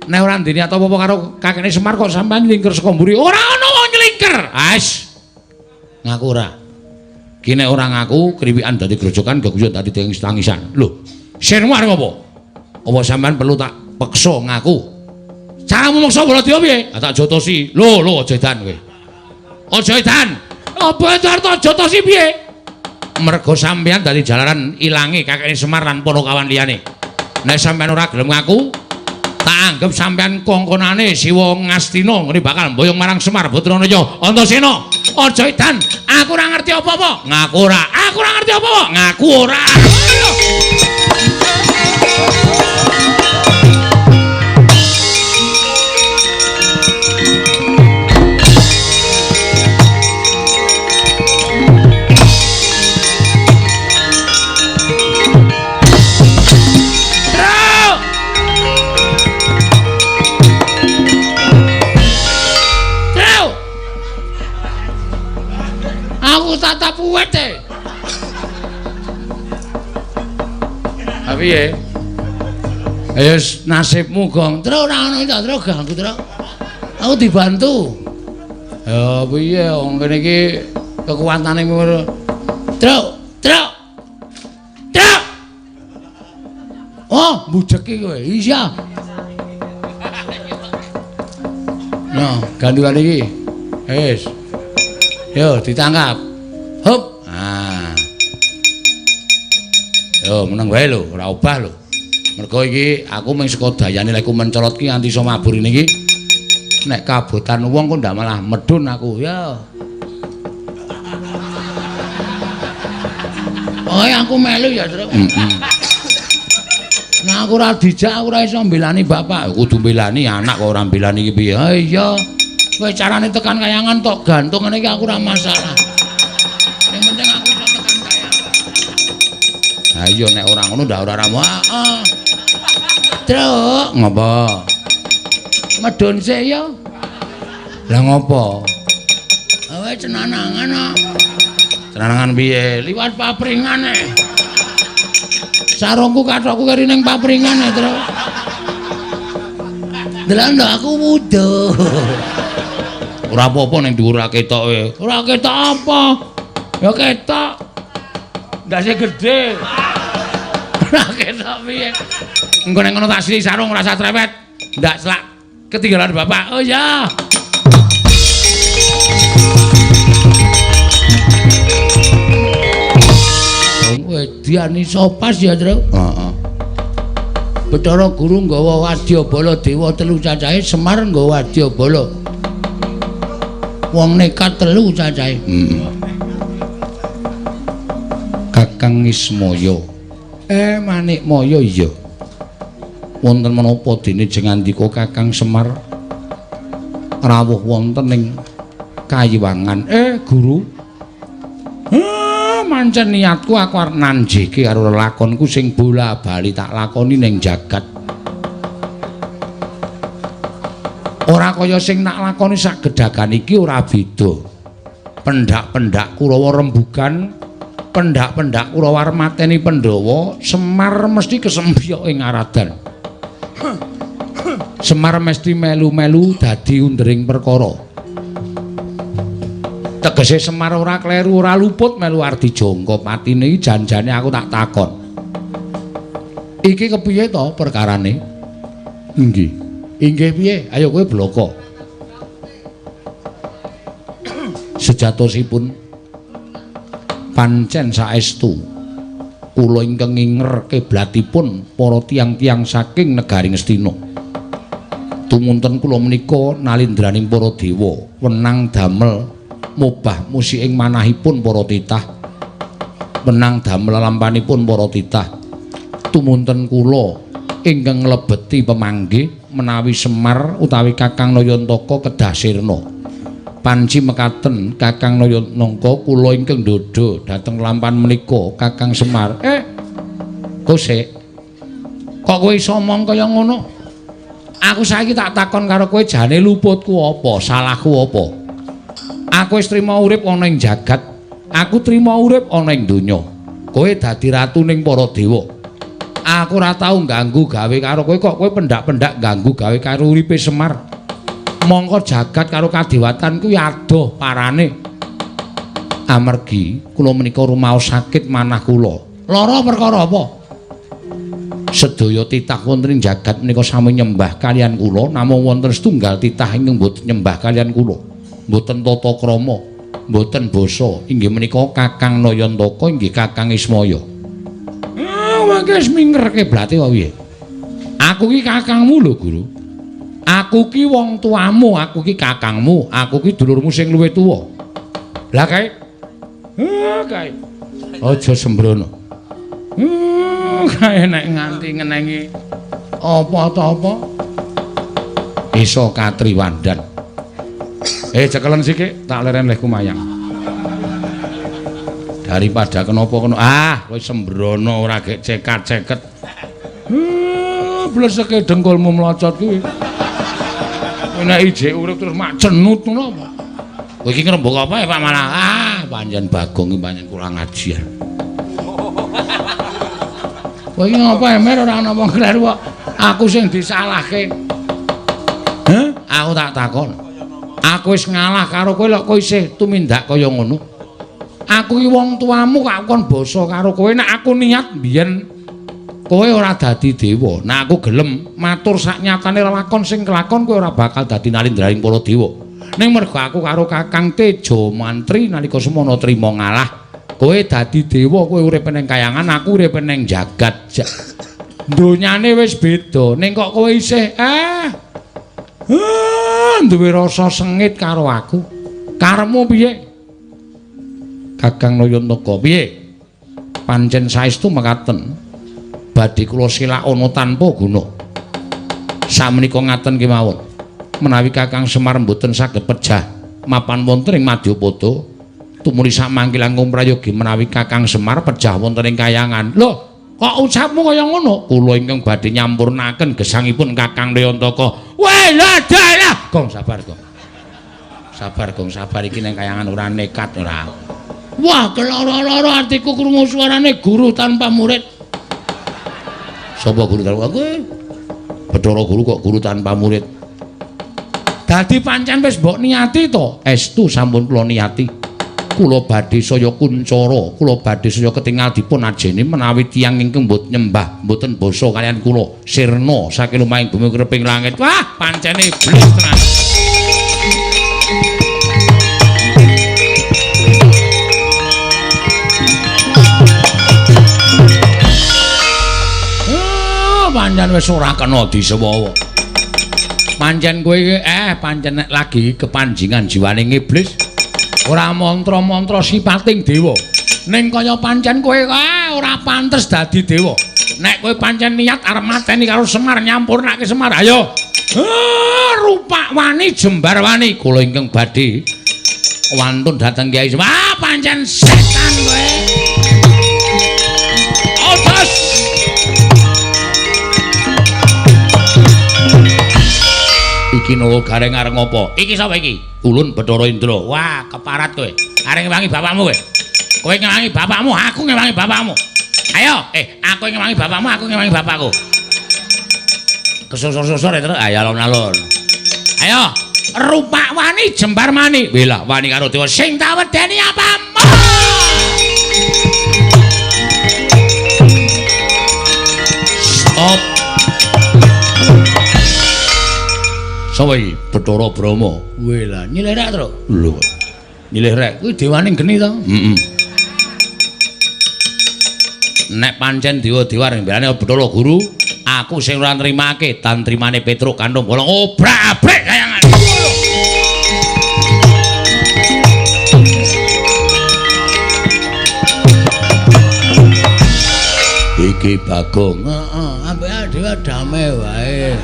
Nek ora niat apa-apa karo kakene Semar kok sampean nyelingker saka mburi. Ora ana wong nyelingker. Ais. Ngaku ora. Ki nek ora ngaku, kriwikan dadi grojokan, geguyon dadi tangisan. Lho, sirmu arep apa? Apa sampean perlu tak peksa ngaku? Caramu meksa Baladewa piye? Ah, tak jotosi. Lho, lho aja edan kowe. Aja edan. Apa arep tak jotosi piye? Mergo sampean dadi jalaran ilange kakeke Semar lan para kawan liyane. Nek sampean ora gelem ngaku, tak anggap sampean kongkonane Siwa Ngastina ngene bakal mboyong marang Semar Putranaya. Antasena, aja edan. Aku ora ngerti apa-apa. Ngaku ora. Aku ora ngerti apa-apa. Ngaku ora. Aku tatap uwet e. Ha piye? Ya nasibmu, Gong. Tru ora ono ta, Tru ganggu, Tru. Aku dibantu. Ya piye wong kene iki kekuatane ngono. Tru, Tru. Tru. Oh, mbujeki kowe. Iya. Nah, gandulan iki. Wis. Yo ditangkap. Hup. Ah. Yo meneng wae lho, ora obah lho. Mergo iki aku mung saka dayane lek mencolot ki nganti iso mabur ini iki. Nek kabotan wong kok ndak malah medun aku. Ya. Oh, aku melu ya, Tru. Heeh. Nah, aku ora dijak, aku ora iso mbelani bapak. Kudu mbelani anak kok ora mbelani iki piye. Ha iya. Kowe carane tekan kayangan tok gantung ngene iki aku ora masalah. Sing penting aku iso tekan kayangan. Ha iya nek ora ngono ndak ora ramu. Heeh. Truk, ngopo? Medun sik ya. Lah ngopo? Kowe cenanangan kok. Cenanangan piye? Liwat papringan e. Sarungku kathokku keri ning papringan e, Truk. Delok ndok aku wuduh. Ora apa-apa ning dhuwur ora ketok kowe. Ora ketok apa? Ya ketok. Ndase gedhe. Ora ketok piye. Engko nek ngono tak sili sarung ora usah trewet. Ndak selak ketinggalan bapak. Oh ya. Wedian iso pas ya, Tru. Heeh. Bathara Guru nggawa wadyabala dewa telu cacahe, Semar nggawa wadyabala. Wong nekat telu cacahe. Heeh. Kakang Ismaya. Manikmaya iya. Wonten menapa dene jengandika Kakang Semar rawuh wonten ing kayiwangan. Guru. Mancen niatku aku arep nanjike karo lelakonku sing bola-bali tak lakoni ning jagat. Ora kaya sing nak lakoni sak gedhagan iki ora beda. Pendak-pendak Kurawa rembugan Pendak-pendak Kurawa arep mateni Pandhawa, Semar mesti kesempyok ing aradan. Semar mesti melu-melu dadi undering perkara. Tegese Semar ora kleru, ora luput melu ardi jangka patine iki janjane aku tak takon. Iki kepiye to perkarane? Inggih. Inggih piye? Ayo kowe bloko. Sejatosipun pancen saestu kula ingkang nginger kiblatipun para tiyang-tiyang saking negari Ngastina. Tumunten kula menika nalindraning para dewa wenang damel mobah musik ing manahipun para titah, wenang damel lampanipun para titah. Tumunten kula ingkang nglebeti pemanggih menawi Semar utawi Kakang Nayantaka kedah sirna. Panci mekaten Kakang Nayantaka kula ingkang ndhodha dhateng lampan menika Kakang Semar. Kosek. Kok kowe iso omong kaya ngono? Aku saiki tak takon karo kowe jane luputku apa, salahku apa? Aku wis trima urip ana ing jagat, aku trima urip ana ing donya. Kowe dadi ratuning para dewa. Aku ora tau ganggu gawe karo kowe kok kowe pendak-pendak ganggu gawe karo uripe Semar. Mongko jagat karo kadewatan kuwi adoh parane. Amargi kula menika rumaos sakit manah kula. Lara perkara apa? Sedaya titah wonten ing jagat menika sami nyembah kaliyan kula, namung wonten setunggal titah ingkang mboten nyembah kaliyan kula. Mboten tata krama, mboten basa, inggih menika Kakang Nayantaka, inggih Kakang Ismaya. Mangke wis minger kiblate wae piye? Aku ki kakangmu lho, Guru. Aku ki wong tuamu, aku ki kakangmu, aku ki dulurmu sing luwih tuwa. Lah kae. Kae. Aja sembrono. Kae nek nganti ngenengi apa ta apa iso katriwandan. Cekelen sithik, tak leren leh kumayang. Daripada kenapa kena kowe sembrono ora gek cekat-ceket. Bleseke dengkulmu mlocot kuwi. Nek ijek urip terus mak cenut ngono apa? Kowe iki ngrembug apa ya Pak malah? Pancen Bagong iki pancen kurang ajar. Kowe iki ngapa emer ora ana wong kleru kok. Aku sing disalahke. Heh, aku tak takon. Aku wis ngalah karo kowe lho kowe isih tumindak kaya ngono. Aku iki wong tuamu kok kon basa karo kowe. Nek aku niat mbiyen kowe ora dadi dewa. Nek aku gelem matur sak nyatane lelakon sing kelakon kowe ora bakal dadi nalindraning para dewa. Ning mergo aku karo Kakang Teja Mantri nalika semono trima ngalah, kowe dadi dewa, kowe urip ning kayangan, aku urip ning jagat. Donyane wis beda. Ning kok kowe isih duwe rasa sengit karo aku. Karepmu piye? Kakang Nayantaka piye? Pancen saestu mekaten. Badhe kula silakana tanpa guna. Samenika ngaten kemawon. Menawi Kakang Semar mboten saged pejah mapan wonten ing Madyapada, tumuli samangke langkung prayogi menawi Kakang Semar pejah wonten ing kayangan. Lho, kok ucapmu kaya ngono? Kula ingkang badhe nyampurnaken gesangipun Kakang Nayantaka. Weh, lah dalah. Gong sabar, Gong. Sabar, Gong, sabar iki ning kayangan ora nekat ora. Wah, keloro-loro atiku krungu suarane guru tanpa murid. Sapa guru tanpa kowe? Bathara guru kok guru tanpa murid. Dadi pancen wis mbok niati to? Estu sampun kula niati. Kula badhe saya kuncara, kula badhe saya ketingal dipun ajeni menawi tiyang ingkang mboten nyembah, mboten basa kaliyan kula sirna saking lumahing bumi kreping langit. Wah, pancene iblis tenan. Pancen wis ora kena disewowo. Pancen kowe iki pancen nek lagi kepanjingan jiwane iblis ora mantra-mantra sipating dewa. Ning kaya pancen kowe ora pantes dadi dewa. Nek kowe pancen niat arep mateni karo Semar nyampurnake Semar, ayo. Rupak wani jembar wani kula ingkang badhe wantun dhateng Kyai Semar. Ah, pancen setan kowe. Otos. Iki Nala Gareng arep ngopo? Iki sapa iki? Ulun Bathara Indra. Wah, keparat kowe. Arep ngewangi bapakmu kowe. Kowe ngewangi bapakmu, aku ngewangi bapakmu. Ayo, aku ngewangi bapakmu, aku ngewangi bapakku. Kesusur-susur ya, Truk. Ayo alon-alon. Ayo, rupak wani jembar mani. Wela wani karo dewa sing tak wedeni apamu? Stop. Sapa iki? Bathara Brahma. Wela, nyilih rek, Truk. Lho. Nyilih rek kuwi dewaning geni to? Heeh. Nek pancen dewa-dewa ring belane Bathara Guru, aku sing ora nrimake tantrimane Petruk Kanthong Bolong obrak-abrik kayangan. Iki Bagong. Heeh, ambek dhewe damai wae.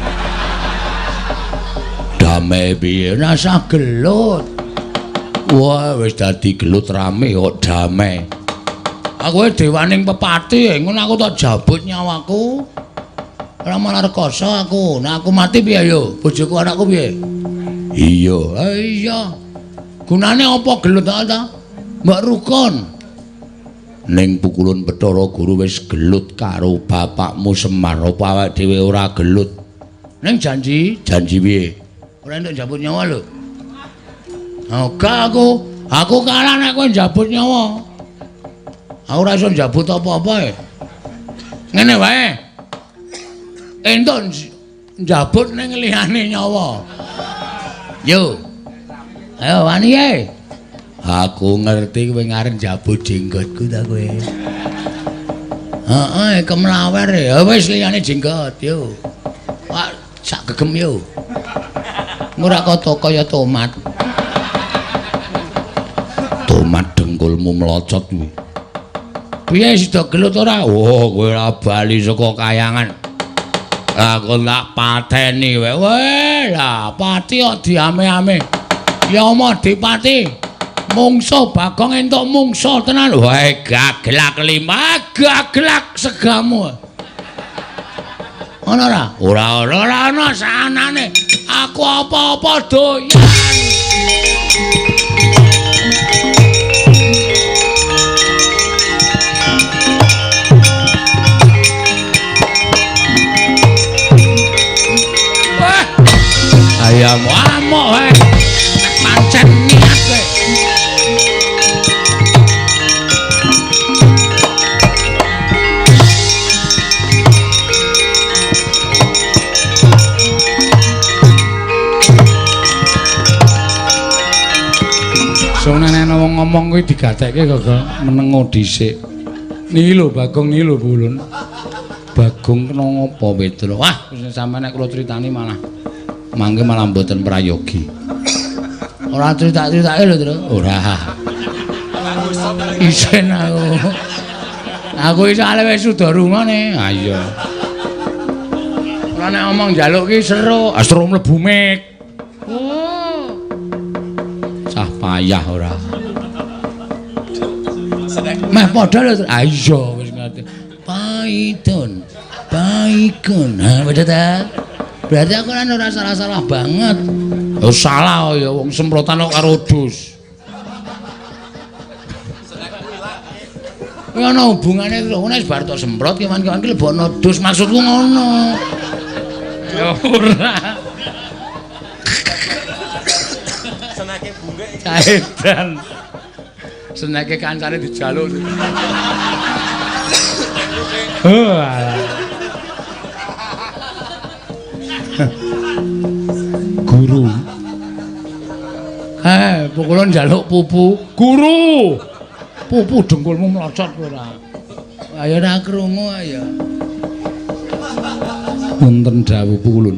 Damai piye? Rasah gelut. Wah, wis dadi gelut rame kok damai. Aku dewaning pepati, ngono aku tak jabut nyawaku. Ora malah rekoso aku. Nek aku mati piye yo? Bojoku anakku piye? Iya, iya. Gunane apa gelut ta? Mbok rukun. Ning pukulun Bathara Guru wis gelut karo bapakmu Semar, apa awake dhewe ora gelut? Ning janji, janji piye? Ora entuk njabut nyawa lho. Oga aku kalah nek kowe njabut nyawa. Aku ora iso njabut apa-apa e. Ngene wae. Entuk njabut ning liyane nyawa. Yo. Ayo wani e. Aku ngerti kowe ngarep njabut jenggotku ta kowe. Heeh, kemlawer ya wis liyane jenggot yo. Wah, sak gegem yo. Ora kaya kaya tomat. Tomat dengkulmu melocot kuwi. Piye sida gelut ora? Oh, kowe ora bali saka kayangan. Aku tak pateni wae. Weh, lah pati kok diame-ame. Ya omah dipati. Mungso Bagong entuk mungso tenan. Wae gaglak lima, gaglak segamu. Ana ora? Ora ana, ora ana sanane. Aku apa-apa doyan. Wah. Ayam amok wae. Pancen niat kowe. Soalnya nek wong ngomong kuwi digatekke kok menengo dhisik. Niki lho Bagong, niki lho Bulun. Bagong kena ngopo Petro? Wah, wis sampeyan nek kula critani malah mangke malah mboten prayogi. Ora crita-critake lho, Tru. Ora. Isin aku. Aku iso ale wis suda rungone. Ha iya. Ora nek ngomong njaluk ki seru, seru mlebu mik. Oh. Cah payah ora. Meh padha lho. Ha iya wis ngerti. Paidon. Paikon. Ha padha ta? Berarti aku kan ora salah-salah banget. Oh salah ya wong semprotan kok karo dus. Kuwi ana hubungane lho, nek bar tok semprot kewan-kewan ki lebokno dus maksudku ngono. Ya ora. Senake bunggek. Caedan. Senake kancane dijaluk. Oh alah. Guru. Pukulun njaluk pupu. Guru. Pupu dengkulmu mlocot ora. Ayo ora krungu ayo. Wonten dawuh pukulun.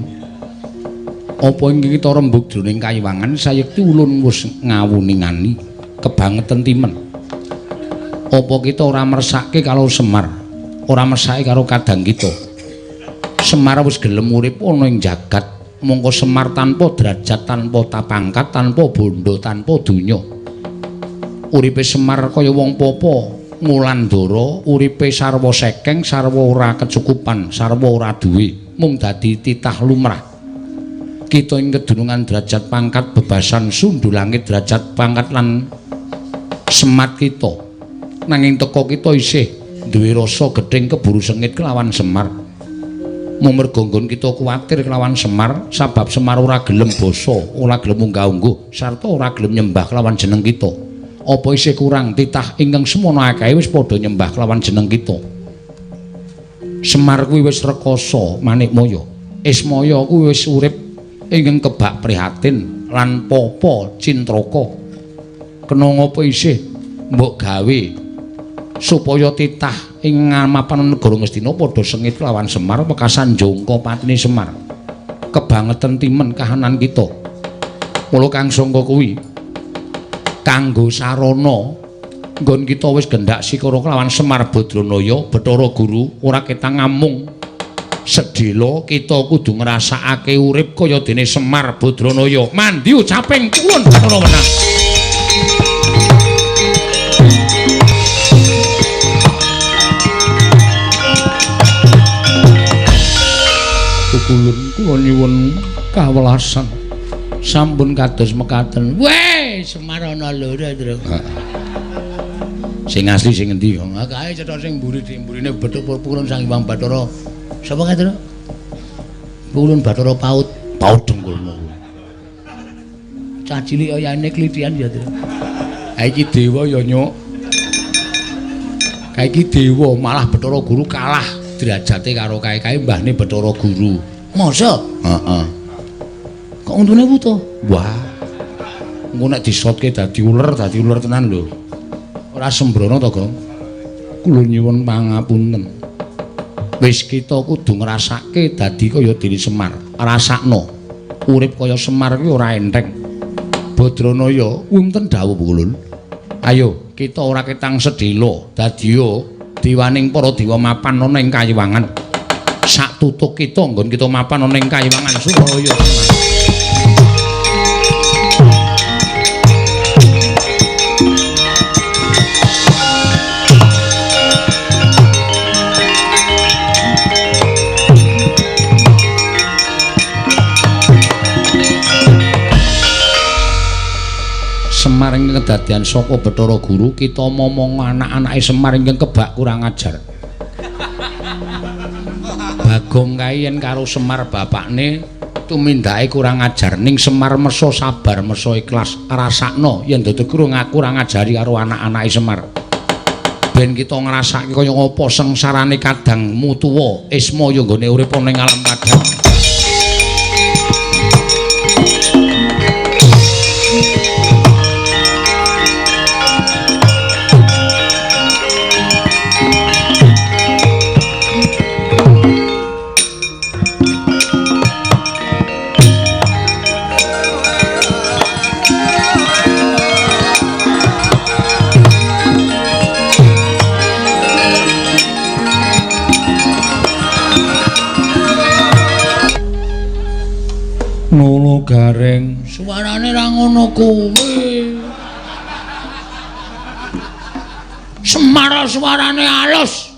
Apa ing kita rembug jroning kayiwangan sayekti ulun wis ngawuningani kebangeten timen. Apa kita ora mersake karo Semar, ora mersake karo kadang kita. Semar wis gelem urip ana ing jagat, mongko Semar tanpa derajat, tanpa tapangkat, tanpa bondo, tanpa donya. Uripe Semar kaya wong popo ngulandara, uripe sarwa sekeng, sarwa ora kecukupan, sarwa ora duwe, mung dadi titah lumrah. Kita ing kedunungan derajat pangkat bebasan sundhu langit derajat pangkat lan semat kita. Nanging teka kita isih duwe rasa gething keburu sengit kelawan Semar. Merga nggon kita kuwatir kelawan Semar sabab Semar ora gelem basa, ora gelem unggah-ungguh sarta ora gelem nyembah kelawan jeneng kita. Apa isih kurang titah ingkang semono akeh wis padha nyembah kelawan jeneng kita. Semar kuwi wis rekasa Manikmaya. Ismaya kuwi wis urip ingkang kebak prihatin lan papa cintraka. Kena ngapa isih mbok gawe supaya titah ing mapan negara Ngastina padha sengit lawan Semar wekasan jongko patine Semar. Kebangetan timen kahanan kita. Mula kang sangka kuwi kanggo sarana nggon kita wis gendak sikara kelawan Semar Badranaya Bathara Guru ora ketang ngamung sedhela kita kudu ngrasakake urip kaya dene Semar Badranaya. Mandi ucaping kulun Bathara Wenang. Kulun kula nyuwun kawelasan sampun kados mekaten. Weh, Semar ana loro, Tru. Sing asli sing endi? Kae cetha sing mburi mburine bethuk purun Sang Hyang Bathara. Sapa kae, Tru? Purun Bathara Paut. Paut dengkulmu. Cah cilik oyane klithian ya, Tru. Ha iki dewa ya, Nyuk. Kae iki dewa malah Bathara Guru kalah derajate karo kae-kae mbahne Bathara Guru. Masa? Heeh. Kok untune wuta? Wah. Engko nek disotke dadi uler tenan lho. Ora sembrono to, Gong? Kula nyuwun pangapunten. Wis kita kudu ngrasake dadi kaya dene Semar. Rasakno. Urip kaya Semar kuwi ora enteng. Badranaya wonten dawuh Kulun. Ayo, kita ora ketang sedhela dadiya diwaning para dewa mapan ana ing kayiwangan. Sak tutuk kita nggon kita mapan ana ing kayiwangan Suralaya. Semar ingkang kedadian saka Bathara Guru kita momong anak-anake Semar ingkang kebak kurang ajar. Bagong kae yen karo Semar bapakne tumindake kurang ajar ning Semar mesa sabar mesa ikhlas rasakno yen dadi kurang ngajari karo anak-anake Semar. Ben kita ngrasake kaya ngapa sengsarane kadangmu tuwa Ismaya nggone urip ana ing alam padang. Ngono gareng suarane ra ngono kuwi. Semar suarane alus.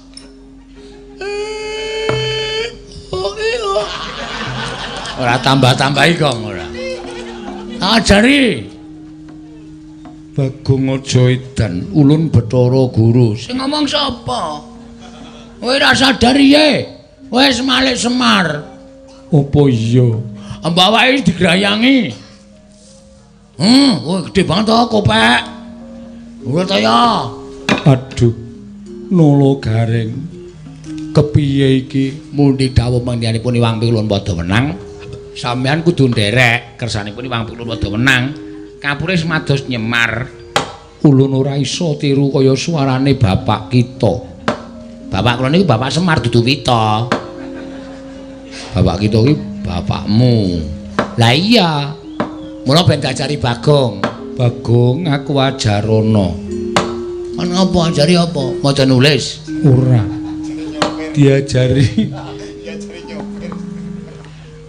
Ora tambah-tambahi Gong ora. Ajari Bagong aja edan ulun Bathara Guru. Sing ngomong sapa? Kowe ora sadar piye? Wis malik Semar. Apa iya? Mbawake digrayangi. Kowe gedhe banget to kopek. Ora ta ya. Aduh. Nolo gareng. Kepiye iki? Mundi dawuh mangdianipun Iwang Pikulun padha wenang. Sampeyan kudu nderek kersanipun Iwang Pikulun padha wenang. Kapure semados nyemar. Ulun ora iso tiru kaya suarane bapak kita. Bapak kula niku Bapak Semar dudu Wita. Bapak kita iki bapakmu. Lah iya. Mula ben diajari Bagong. Bagong aku ajarono. Ana apa ajari apa? Maca nulis? Ora. Diajari.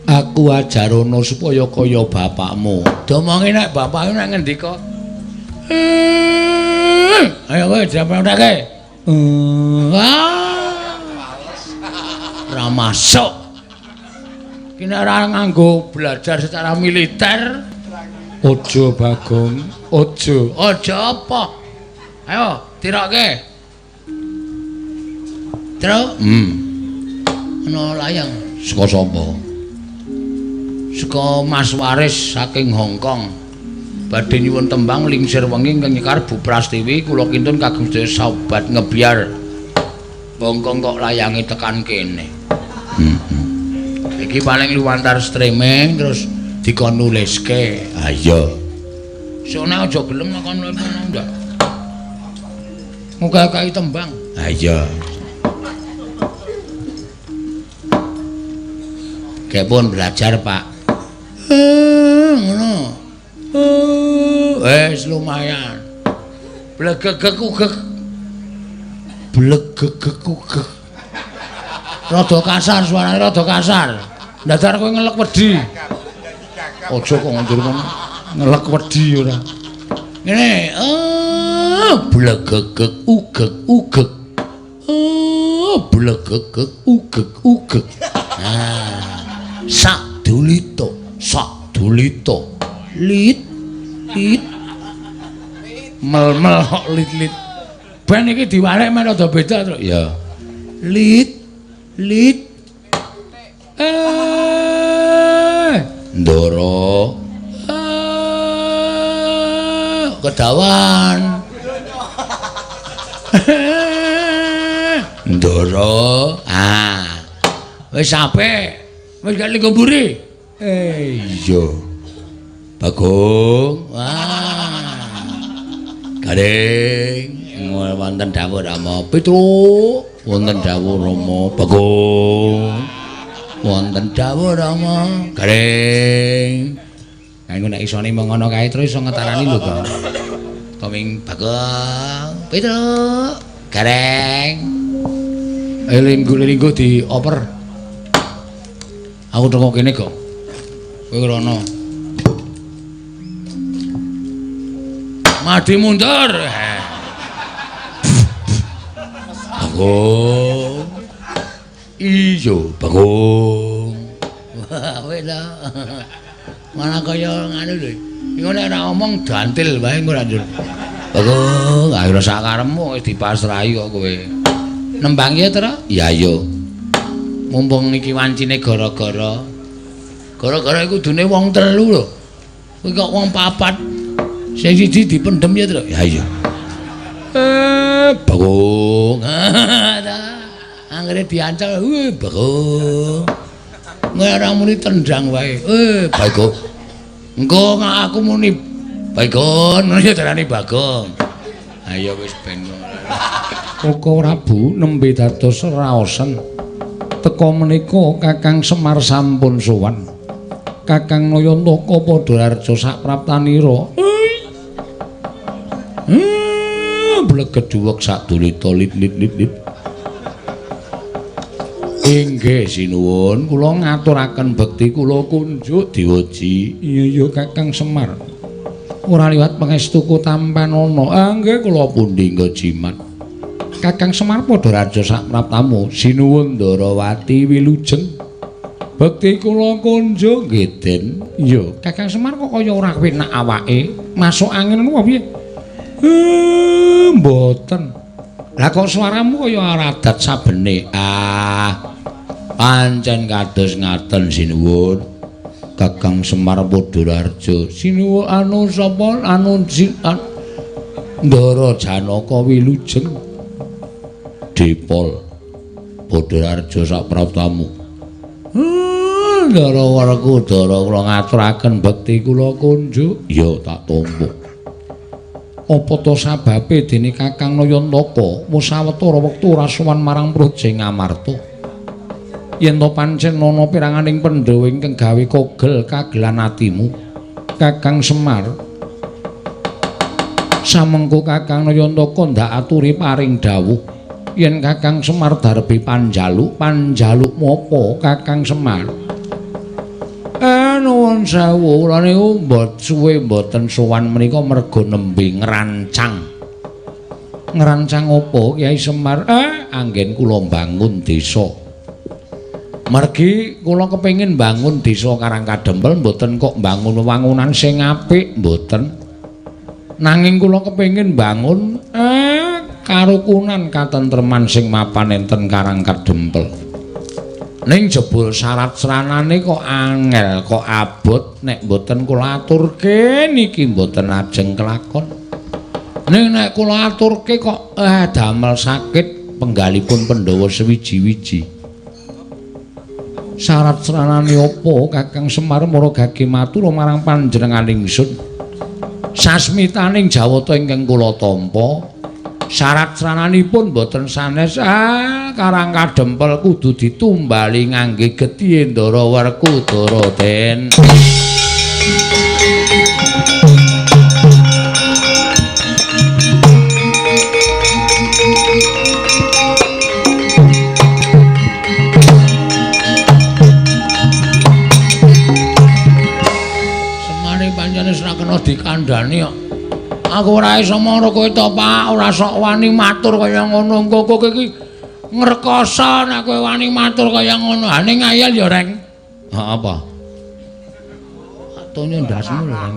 Aku ajarono supaya kaya bapakmu. Diomongi nek bapakmu nek ngendika. Ayo kowe diampun-ampun. Ora masuk. Ki nek ora nganggo belajar secara militer. Aja Bagong, aja. Aja apa? Ayo tirokke. Truk. Ana layang saka sapa? Saka Mas Waris saking Hong Kong. Badhe nyuwun tembang lingsir wengi ingkang nyekar Bu Prastiwi kula kintun kagem sedaya sahabat ngebyar. Hong Kong kok layange tekan kene. Iki paling luwantar streaming terus dikon nuliske. Ha iya. Sone aja gelem nek kon nulis ndak. Muga-muga tembang. Ha iya. Gek pun belajar, Pak. Ngono. Wis lumayan. Blegegek ugek. Blegegek ugek. Rada kasar suarane, rada kasar. Ndadar kowe ngelek wedi. Aja kok ngundur ngono. Ngelek wedi ora. Ngene, blegegek ugek ugek. Blegegek ugek ugek. Nah. Sak dulito, sak dulito. Lit lit. Mel-mel kok lit-lit. Ben iki diwalek men rada beda, Truk. Ya. Lit lit. Ndoro. Kedawan. Ndoro. Ah. Wis apik. Wis gak linggo mburi. Iya. Bagong. Wah. Garing wonten dawuh Rama Petruk, wonten dawuh Rama Bagong. Wonten dawuh Rama Garing. Lah engko nek isone mong ngono kae terus iso ngetarani lho, Kang. Koming Bagong, Petruk, Gareng. Linggo-linggo dioper. Aku teko kene kok. Kowe rono. Madi mundur. Bagong. Iya, Bagong. Wah, wis ta. Malah kaya nganu lho. Iku nek ora omong dantil wae engko ora njur. Bagong, ayo ora sak karepmu wis dipasrahi kok kowe. Nembang ya, Tra? Ya ayo. Mumpung iki wancine gara-gara. Gara-gara iku kudune wong telu lho. Kuwi kok wong papat. Sing siji dipendhem ya, Truk? Ya iya. Bagong. Anggere diancel, Bagong. Ora muni tendang wae. Bagong. Engko aku muni Bagong, ngono ya darani Bagong. Ayo wis ben. Koko Prabu nembe dados raosen. Teka menika Kakang Semar sampun sowan. Kakang Nayantaka padha harja sapraptanira. Blegedhuwek sadulita lit lit lit lit. Inggih sinuwun, kula ngaturaken bekti kula kunjuk diweji. Iya iya Kakang Semar. Ora liwat pangestuku tampanana. Ah nggih kula pundi nggo jimat. Kakang Semar padha raja sapraptamu. Sinuwun Ndarawati wilujeng. Bekti kula kunjuk nggih Den. Iya, Kakang Semar kok kaya ora penak awake, masuk angin ngono piye? Mboten. Lah kok suaramu kaya aradat sabene. Ah. Pancen kados ngaten sinuwun. Kakang Semar padha raja. Sinuwun anu sapa anu Ndara Janaka wilujeng. Dipol padha raja sapraptamu. Ndara Werkudara kula ngaturaken bekti kula kunjuk. Ya tak tampa. Apa to sababe dene Kakang Nayantaka wis sawetara wektu ora sowan marang Praja Ngamarta? Yen to pancen ana peranganing Pandhawa ingkang gawe kogel kagelan atimu, Kakang Semar. Samengko Kakang Nayantaka ndak aturi paring dawuh yen Kakang Semar darbe panjaluk, panjalukmu apa Kakang Semar? Nuwun sewu, kula niku mbot suwe mboten sowan menika merga nembe ngrancang. Ngrancang apa Kyai Semar? Anggen kula mbangun desa. Mergi kula kepengin mbangun desa Karangkadempel mboten kok mbangun wewangunan sing apik mboten. Nanging kula kepengin mbangun Karukunan katentreman sing mapan enten Karang Kadempel. Ning jebul syarat sranane kok angel, kok abot nek mboten kula aturke niki mboten ajeng kelakon. Ning nek kula aturke kok damel sakit penggalipun Pandhawa sewiji-wiji. Syarat sranane apa Kakang Semar mara gage matur marang panjenengan ingsun? Sasmitaning jawata ingkang kula tampa, syarat srananipun mboten sanes. Karang Kadempel kudu ditumbali ngangge getih Ndara Werkudara Den. Semare pancene ora kena dikandhani kok. Aku ora iso mara kowe to, Pak, ora sok wani matur kaya ngono. Engko kowe iki ngrekoso nek kowe wani matur kaya ngono. Ha ning ngayal ya, Reng. Ha apa? Tonyo ndasmu lho, Reng.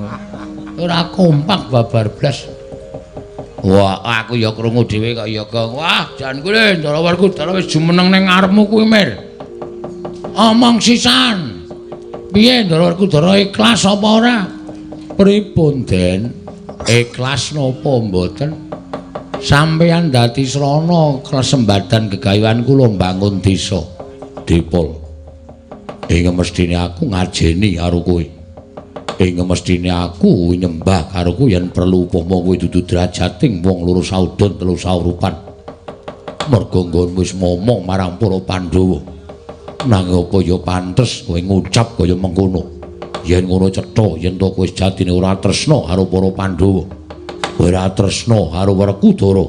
Ora kompak babar blas. Wah, aku ya krungu dhewe kok ya, Gong. Wah, jan kuwi Ndara Werkudara wis jumeneng ning ngarepmu kuwi, Mir. Omong sisan. Piye Ndara Werkudara ikhlas apa ora? Pripun, Den? Ikhlas napa mboten? Sampeyan dadi srana klesembadan gegayuhan kula mbangun desa Depol. Ing mestine aku ngajeni karo kowe. Ing mestine aku nyembah karo kowe yen perlu upama kowe dudu derajating wong loro saudon telu saurupan. Merga nggon wis momong marang para Pandhawa. Nanging apa ya pantes kowe ngucap kaya mengkono? Yen ngono cetha yen to kowe sejatine ora tresna karo para Pandhawa. Kowe ora tresna karo Werkudara.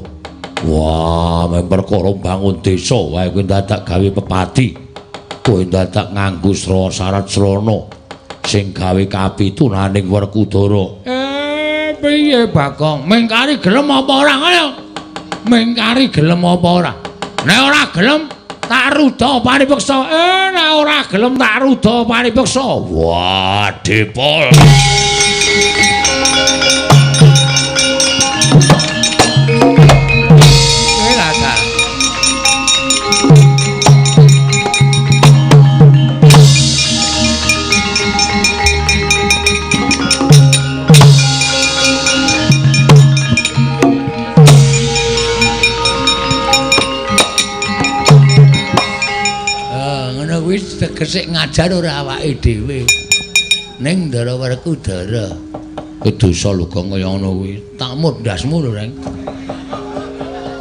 Wah, meh perkara mbangun desa wae kowe dadak gawe pepati. Kowe dadak nganggo syarat srana sing gawe kapitunaning Werkudara. Piye Bagong? Mengkari gelem apa ora ngono? Mengkari gelem apa ora? Nek ora gelem tak ruda paripeksa. Nek ora gelem tak ruda paripeksa. Wah, Depol. Tegese ngajar ora awake dhewe. Ning Ndara Werkudara. Kedosa lho Gong kaya ngono kuwi. Tak mut ndasmu lho, Reng.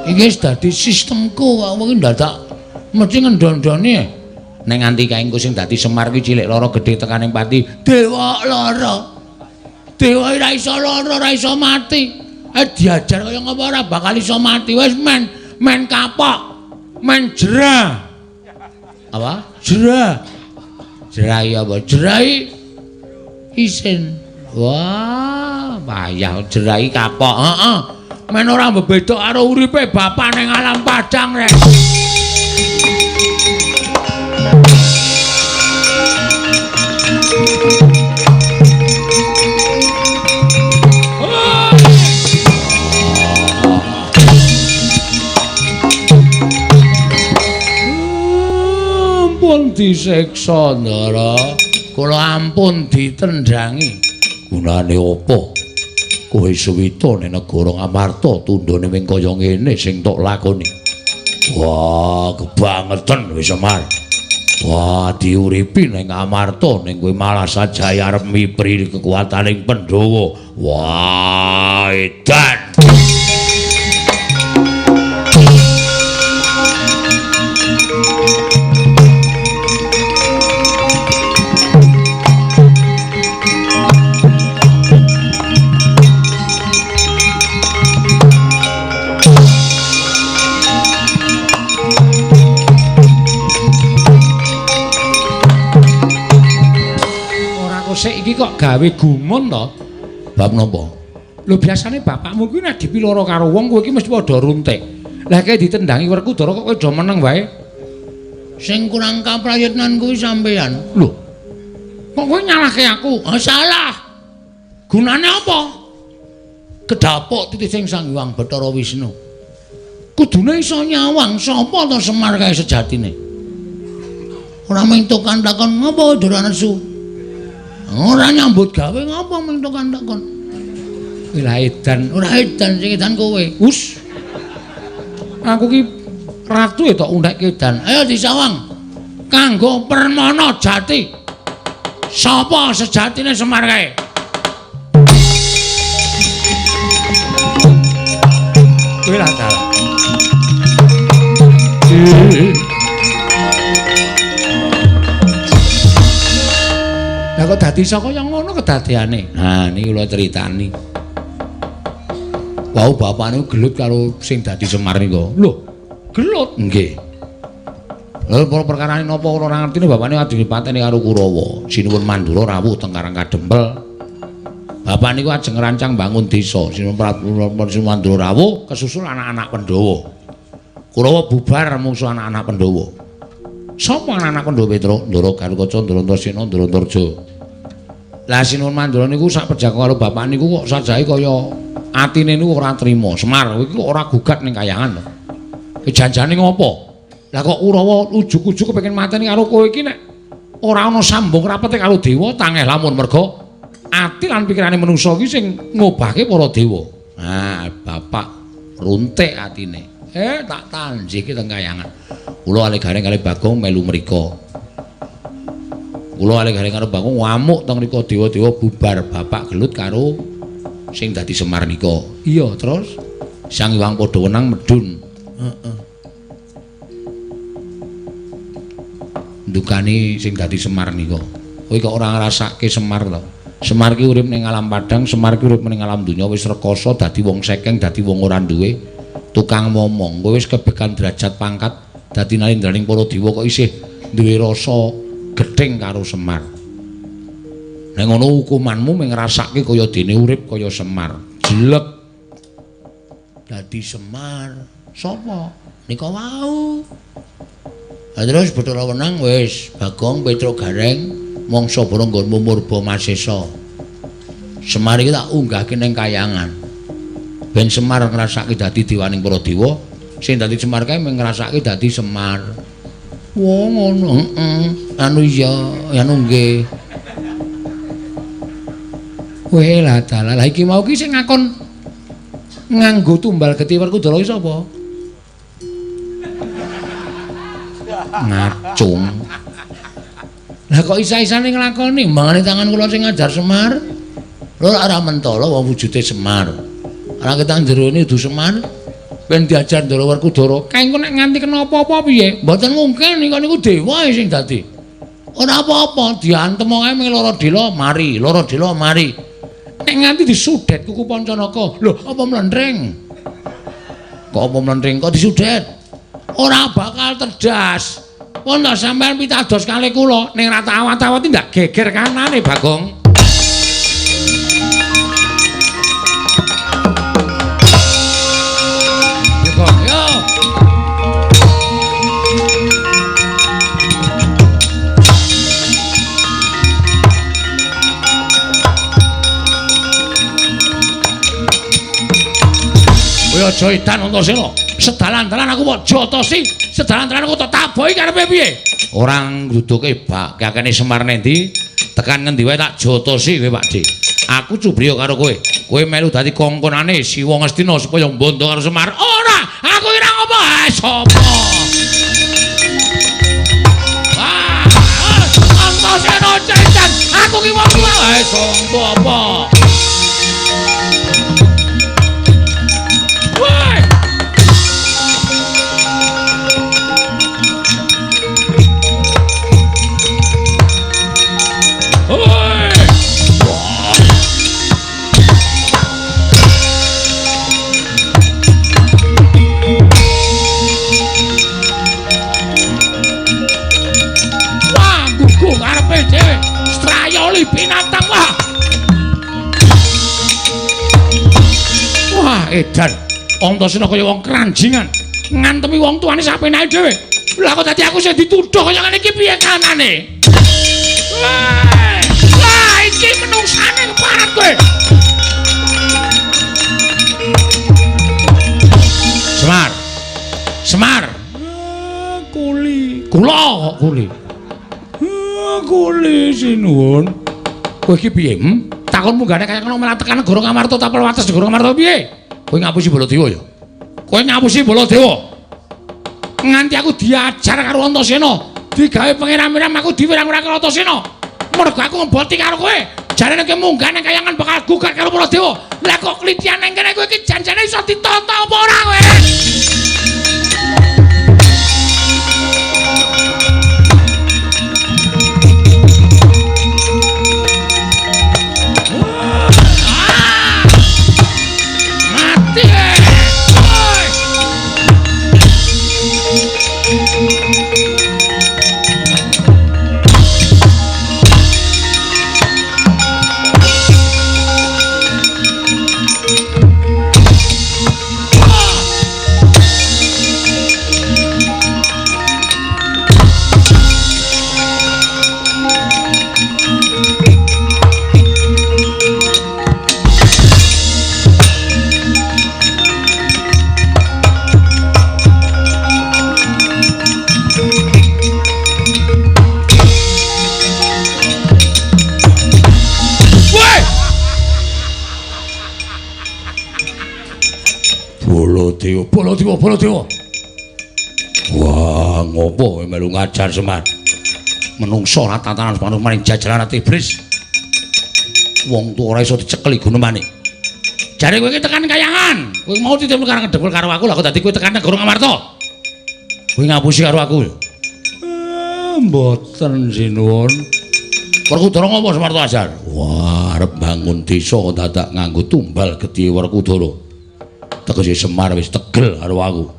Iki wis dadi sistemku kok iki ndadak mesti ngendon-ndone. Ning nganti kae engko sing dadi Semar kuwi cilik lara gedhe tekaning pati. Dewa lara. Dewa ora iso lara, ora iso mati. Diajar kaya ngapa ora bakal iso mati. Wis men kapok, men jerah. Apa? Jerah. Jerai apa? Jerai isin. Wah, payah jerai kapok. Heeh. Men ora mbebeda karo uripe bapak ning alam padang, Rek. Ampun disiksa, Ndara. Kula ampun ditendhangi. Gunane apa? Kowe suwita ning negara Ngamarta tundhone ming kaya ngene sing tok lakoni. Wah, kebangetan wis Semar. Wah, diuripi ning Ngamarta ning kowe malah sajae arep mipri kekuataning Pandhawa. Wah, edan. Sik iki kok gawe gumun to? Bab napa? Lho biasane bapakmu kuwi nek dipiloro karo wong kowe iki mesti padha runtik. Lah kae ditendangi Werkudara kok kowe do meneng wae. Sing kurang kaprayitnan kuwi sampeyan. Lho. Kok kowe nyalahke aku? Oh, salah. Gunane apa? Kedapuk titi sing Sang Hyang Bathara Wisnu. Kudune iso nyawang sapa to Semar kae sejatine. Ora mung tokan takon ngopo Ndara nesu. Ora nyambut gawe ngopo mung tokan takon. Ora edan, ora edan sing edan kowe. Hus. Aku ki ratu e tok unekke edan. Ayo disawang. Kanggo permana jati. Sapa sejatine Semar kae? Kowe lah dalah. Lah kok dadi saka yang ngono kedadeane. Nah niki kula critani. Wau bapak niku gelut karo sing dadi Semar niku. Lho, gelut? Nggih. Lha para perkarane napa ora ngertine bapakne ajeng dipateni karo Kurawa. Sinuwun Mandura rawuh teng Karang Kadempel. Bapak niku ajeng ngrancang bangun desa. Sinuwun Mandura rawuh kesusul anak-anak Pandhawa. Kurawa bubar mungsu anak-anak Pandhawa. Sapa anak-anak Pandhawa Petruk? Ndara Garukaca, Ndara Antasena, Ndara Antarja. Lah Sinuwun Mandura niku sak pejako karo bapak niku kok sajahe kaya atine niku ora trima. Semar kowe iki kok ora gugat ning kayangan to. Janjane ngopo? Lah kok Kurawa ujug-ujug kepengin mateni karo kowe iki nek ora ana sambung rapete karo dewa tangeh lamun merga ati lan pikirane manungsa iki sing ngobahke para dewa. Nah, bapak runtik atine. Tak tanjihke teng kayangan. Kula kalih Gareng kalih Bagong melu mriko. Kula kalih Gareng karo Bagong ngamuk teng mriko dewa-dewa bubar bapak gelut karo sing dadi Semar nika. Iya, terus Sang Hyang padha wenang medhun. Heeh. Ndukani sing dadi Semar nika. Kowe kok ora ngrasake Semar to? Semar ki urip ning alam padang, Semar ki urip ning alam donya wis rekoso dadi wong sekeng, dadi wong ora duwe, tukang momong. Kowe wis kebekan derajat pangkat dadi nalindraning para dewa kok isih duwe rasa gething karo Semar. Nek ngono hukumanmu mung ngrasake kaya dene urip kaya Semar. Jelek. Dadi Semar sapa? Nika wau. Lah terus Bathara Wenang wis Bagong Petruk Gareng mangsa bara nggonmu murba Masesa. Semar iki tak unggahke ning kayangan. Ben Semar ngrasake dadi dewaning para dewa, sing dadi Semar kae mung ngrasake dadi Semar. Wah ngono, heeh. Anu iya, anu nggih. Weh lah dalah, lah iki mau ki sing ngakon nganggo tumbal getih Werkudara iki sapa? Ngacung. Lah kok isa-isane nglakoni mangane tangan kula sing ngajar Semar. Lho ora mentala wong wujude Semar. Ora ketang jerone kudu Semar. Ben diajar Ndara Werkudara. Kae engko nek nganti kena apa-apa piye? Mboten mungkin niku niku dewa sing dadi. Ora apa-apa, diantem wae ming lara dela mari, lara dela mari. Nek nganti disudet kuku Pancanaka, lho apa mlentring? Kok apa mlentring kok disudet? Ora bakal terdas. Pun ta sampean pitados kalih kula ning ra awat-awat ndak geger kanane Bagong. Yo Gong, yo. Kowe aja edan Antasena. Sedalan-dalan aku kok jotosi, sedalan-dalan aku tak taboki karepe piye? Ora ngruduke bak, kakene Semar nendi, tekan ngendi wae tak jotosi kowe Pakde. Aku cubriya karo kowe. Kowe melu dadi kongkonane Siwa Ngastina supaya mbondo karo Semar. Ora, aku ora ngopo. Ah, sapa? Wah, Antasena cetan, aku ki wong tuwa. Ah, sapa apa? Binatang wah. Wah, edan. Antasena kaya wong keranjingan, ngantemi wong tuane sapenake dhewe. Lah kok dadi aku sing dituduh kaya ngene iki piye kanane? Wah, wah iki menungsane keparat kowe. Semar. kok kuli. Kuli sinuwun. Kowe iki piye? Takon munggane kaya ngono malah tekan negara Ngamarta tapel wates negara Ngamarta piye? Kowe ngapusi Baladewa ya? Kowe ngapusi Baladewa. Nganti aku diajar karo Antasena, digawe pangeran-pangeran aku diwirang-wirang karo Antasena. Mergo aku ngeboti karo kowe. Jarene kowe munggah nang kayangan bakal gugat karo Baladewa. Lah kok klitian nang kene kowe iki janjane iso ditata apa ora kowe? Baladewa, Baladewa. Wah, ngopo kowe melu ngajar Semar? Menungso ora tatanan manung maring jajaran iblis. Wong tuwa ora iso dicekeli gunemane. Jare kowe iki tekan kayangan. Kowe mau titip karo ngedepul karo aku, lha kok dadi kowe tekan negara Ngamarta. Kowe ngapusi karo aku. Mboten sinuwun. Werkudara ngopo Semarta ajar? Wah, arep bangun desa dadak nganggo tumbal gedhe Werkudara. Tegese Semar wis tegel karo aku.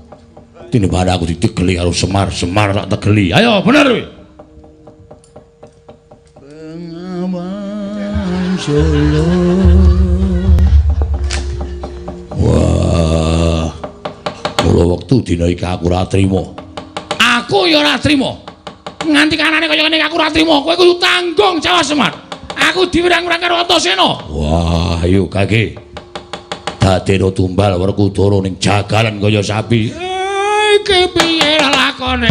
Tinimbang aku ditegeli karo Semar, Semar tak tegeli. Ayo bener kowe. Bengawan Solo. Wah. Mula wektu dina iki aku ora trima. Aku ya ora trima. Nganti kanane kaya ngene aku ora trima. Kowe kudu tanggung jawab Semar. Aku diwirang-wirang karo Antasena. Wah, ayo kage. Dadeno tumbal Werkudara ning jagalan kaya sapi. Iki piye lakone?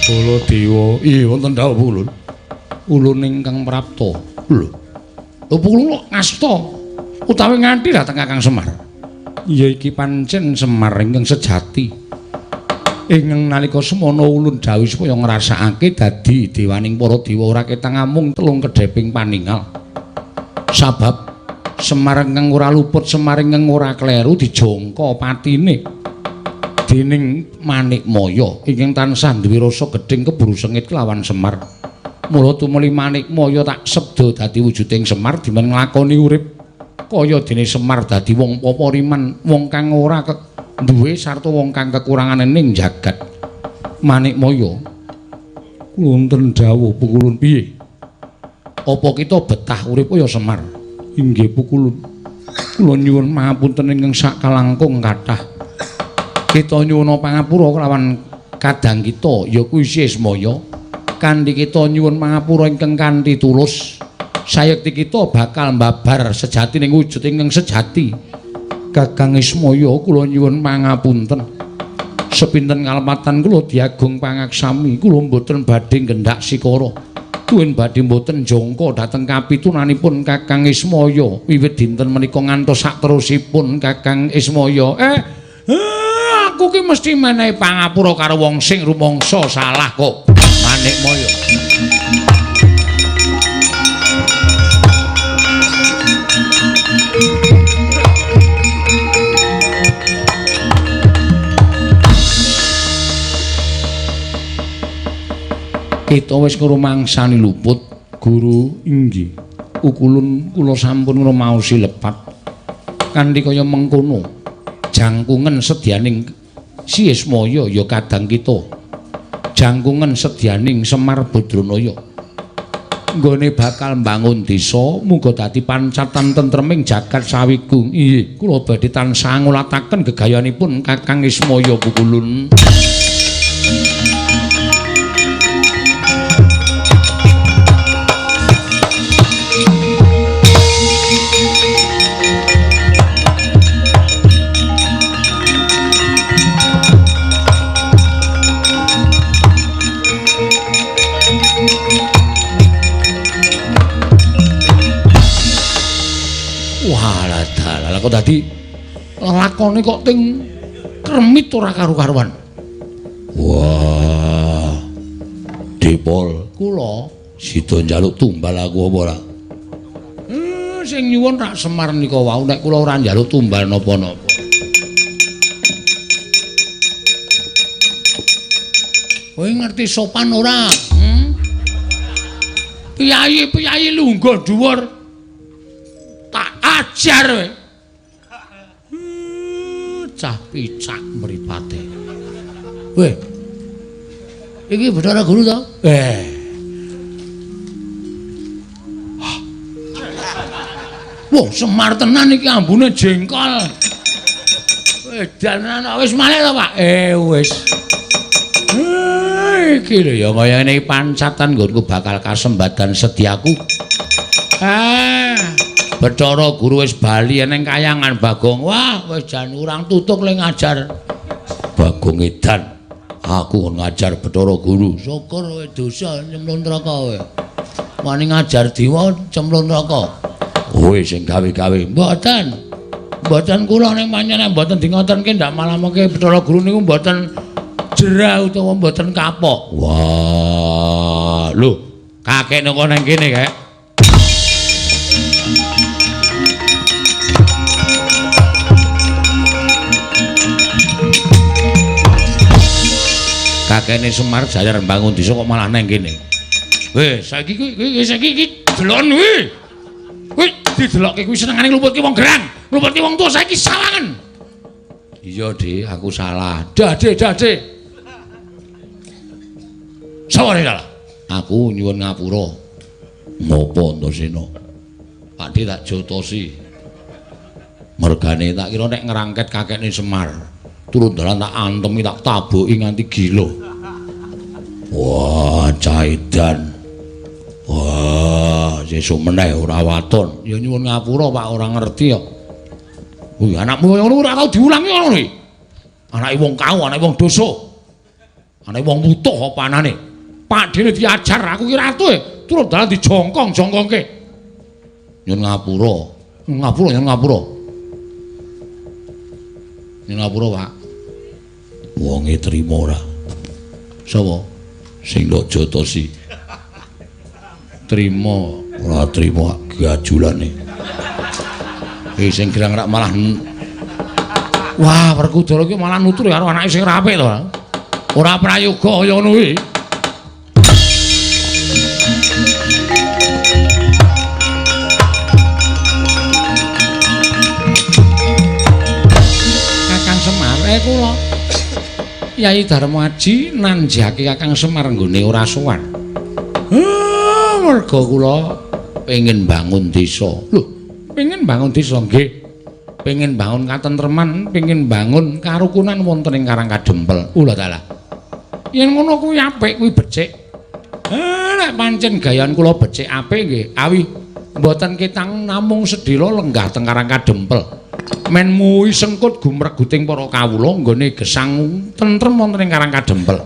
Baladewa, iya wonten dawuh ulun. Ulun ingkang prapta. Lho. Lho ulun kok ngasta utawi nganti dhateng Kakang Semar. Ya iki pancen Semar ingkang sejati. Ingkang nalika semana ulun dawuh supaya ngrasakake dadi dewaning para dewa ora ketang amung telung kedheping paningal. Sabab Semar ingkang ora luput, Semar ingkang ora kleru dijangka patine dening Manikmaya ingkang tansah duwe rasa gedhing keburu sengit kelawan Semar. Mula tumuli Manikmaya tak sebda dadi wujuding Semar dimen nglakoni urip kaya dene Semar dadi wong papariman, wong kang ora duwe sarta wong kang kekurangane ning jagat. Manikmaya, wonten dawuh pukulun piye? Apa kita betah urip kaya Semar? Inggih pukulun. Kula nyuwun pangapunten ingkang sakalangkung kathah. Kita nyuwun pangapura kelawan kadang kita ya kuwi Ismaya. Kanthi kita nyuwun pangapura ingkang kanthi tulus, sayekti kita bakal mbabar sejatining wujud ingkang sejati. Kakang Ismaya kula nyuwun pangapunten. Sepinten kalepatan kula diagung pangaksami, kula mboten badhe nggendak sikara. Tuwin badhe mboten jangka dhateng kapitunanipun Kakang Ismaya wiwit dinten menika ngantos sakterusipun Kakang Ismaya. Aku ki mesti menehi pangapura karo wong sing rumangsa salah kok. Manikmaya. Kita wis ngrumangsani luput, Guru. Inggih. Ukulun kula sampun ngrumaosi lepat. Kanthi kaya mengkono, jangkungen sedyaning Si Ismaya ya kadang kita. Jangkungen sedyaning Semar Badranaya. Nggone bakal mbangun desa muga dadi pancatan tentreming jagat sawigung. Inggih, kula badhe tansah ngulataken gegayanipun Kakang Ismaya Pukulun. Kok dadi lakone kok ting kremit ora karu-karuan. Wah. Depol kula sida njaluk tumbal aku apa ora? Sing nyuwun rak Semar nika wau nek kula ora njaluk tumbal napa-napa. Kowe ngerti sopan ora? Piyayi-piyayi lungguh dhuwur. Tak ajar kowe. Cah picak mripate. Weh. Iki Bathara Guru to? Wah, Semar tenan iki ambune jengkol. Edan wis malih to, Pak? Wis. Iki lho ya kaya ngene pancatan nggonku bakal kasembadan sediaku. Bathara Guru wis bali ning kayangan Bagong. Wah, wis jan urang tutuk le ngajar. Bagong edan. Aku kon ngajar Bathara Guru. Syukur kowe dosa nyemplung neraka kowe. Wani ngajar dewa cemplung neraka. Kowe sing gawe-gawe. Mboten. Mboten kula ning pancen mboten di ngotenke ndak malah mengke Bathara Guru niku mboten jerah utawa mboten kapok. Wah, lho, kakek nang nang kene kek. Kakene Semar jajar mbangun desa kok malah nang kene. Weh, saiki kuwi saiki iki delon kuwi. Kuwi didelokke kuwi senengane ngluputke wong gerang, ngluputke wong tuwa saiki salangen. Iya, Dik, aku salah. Dade, dade. Sapa sing salah? Aku nyuwun ngapura. Ngopo Antasena? Pak Dik tak jotosi. Mergane tak kira nek ngrangket kakekne Semar. Turun dalan tak antemi tak tabuki nganti gila. Wah, caidan. Wah, sesuk meneh ora waton. Ya nyuwun ngapura Pak, ora ngerti kok. Kuwi anakmu kaya ngono ora tau diulangi ngono kuwi. Anake wong kau, anake wong dosa. Anake wong wutuh apa anane. Pak Dene diajar aku ki ratu e, turun dalan dijongkong-jongkongke. Nyuwun ngapura. Ngapura, nyuwun ngapura. Nyuwun ngapura, Pak. Wonge trima ora? Sapa? Sing ndok jotosi. Trima, ora trima gajulane. Sing gerang rak malah wah, Werkudara iki malah nutur karo anake sing ra apik to. Ora prayoga kaya ngono kuwi. Kakang Semar, kula Yai Darmaji nanjake Kakang Semar nggone ora sowan. Merga kula pengin bangun desa. Lho, pengin bangun desa nggih. Pengin bangun katentreman, pengin bangun karukunan wonten ing Karang Kadempel. Ula dalah. Yen ngono kuwi apik, kuwi becik. Nek pancen gayan kula becik apik nggih, awi mboten ketang namung sedhela lenggah teng Karang Kadempel. Men muwi sengkut gumreguting para kawula nggone gesang tentrem wonten ing Karang Kadempel.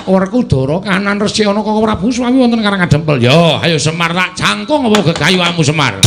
Werkudara kanan resik ana Koko Prabu Swami wonten Karang Kadempel. Yo, ayo Semar tak jangkung apa gegayuhamu Semar.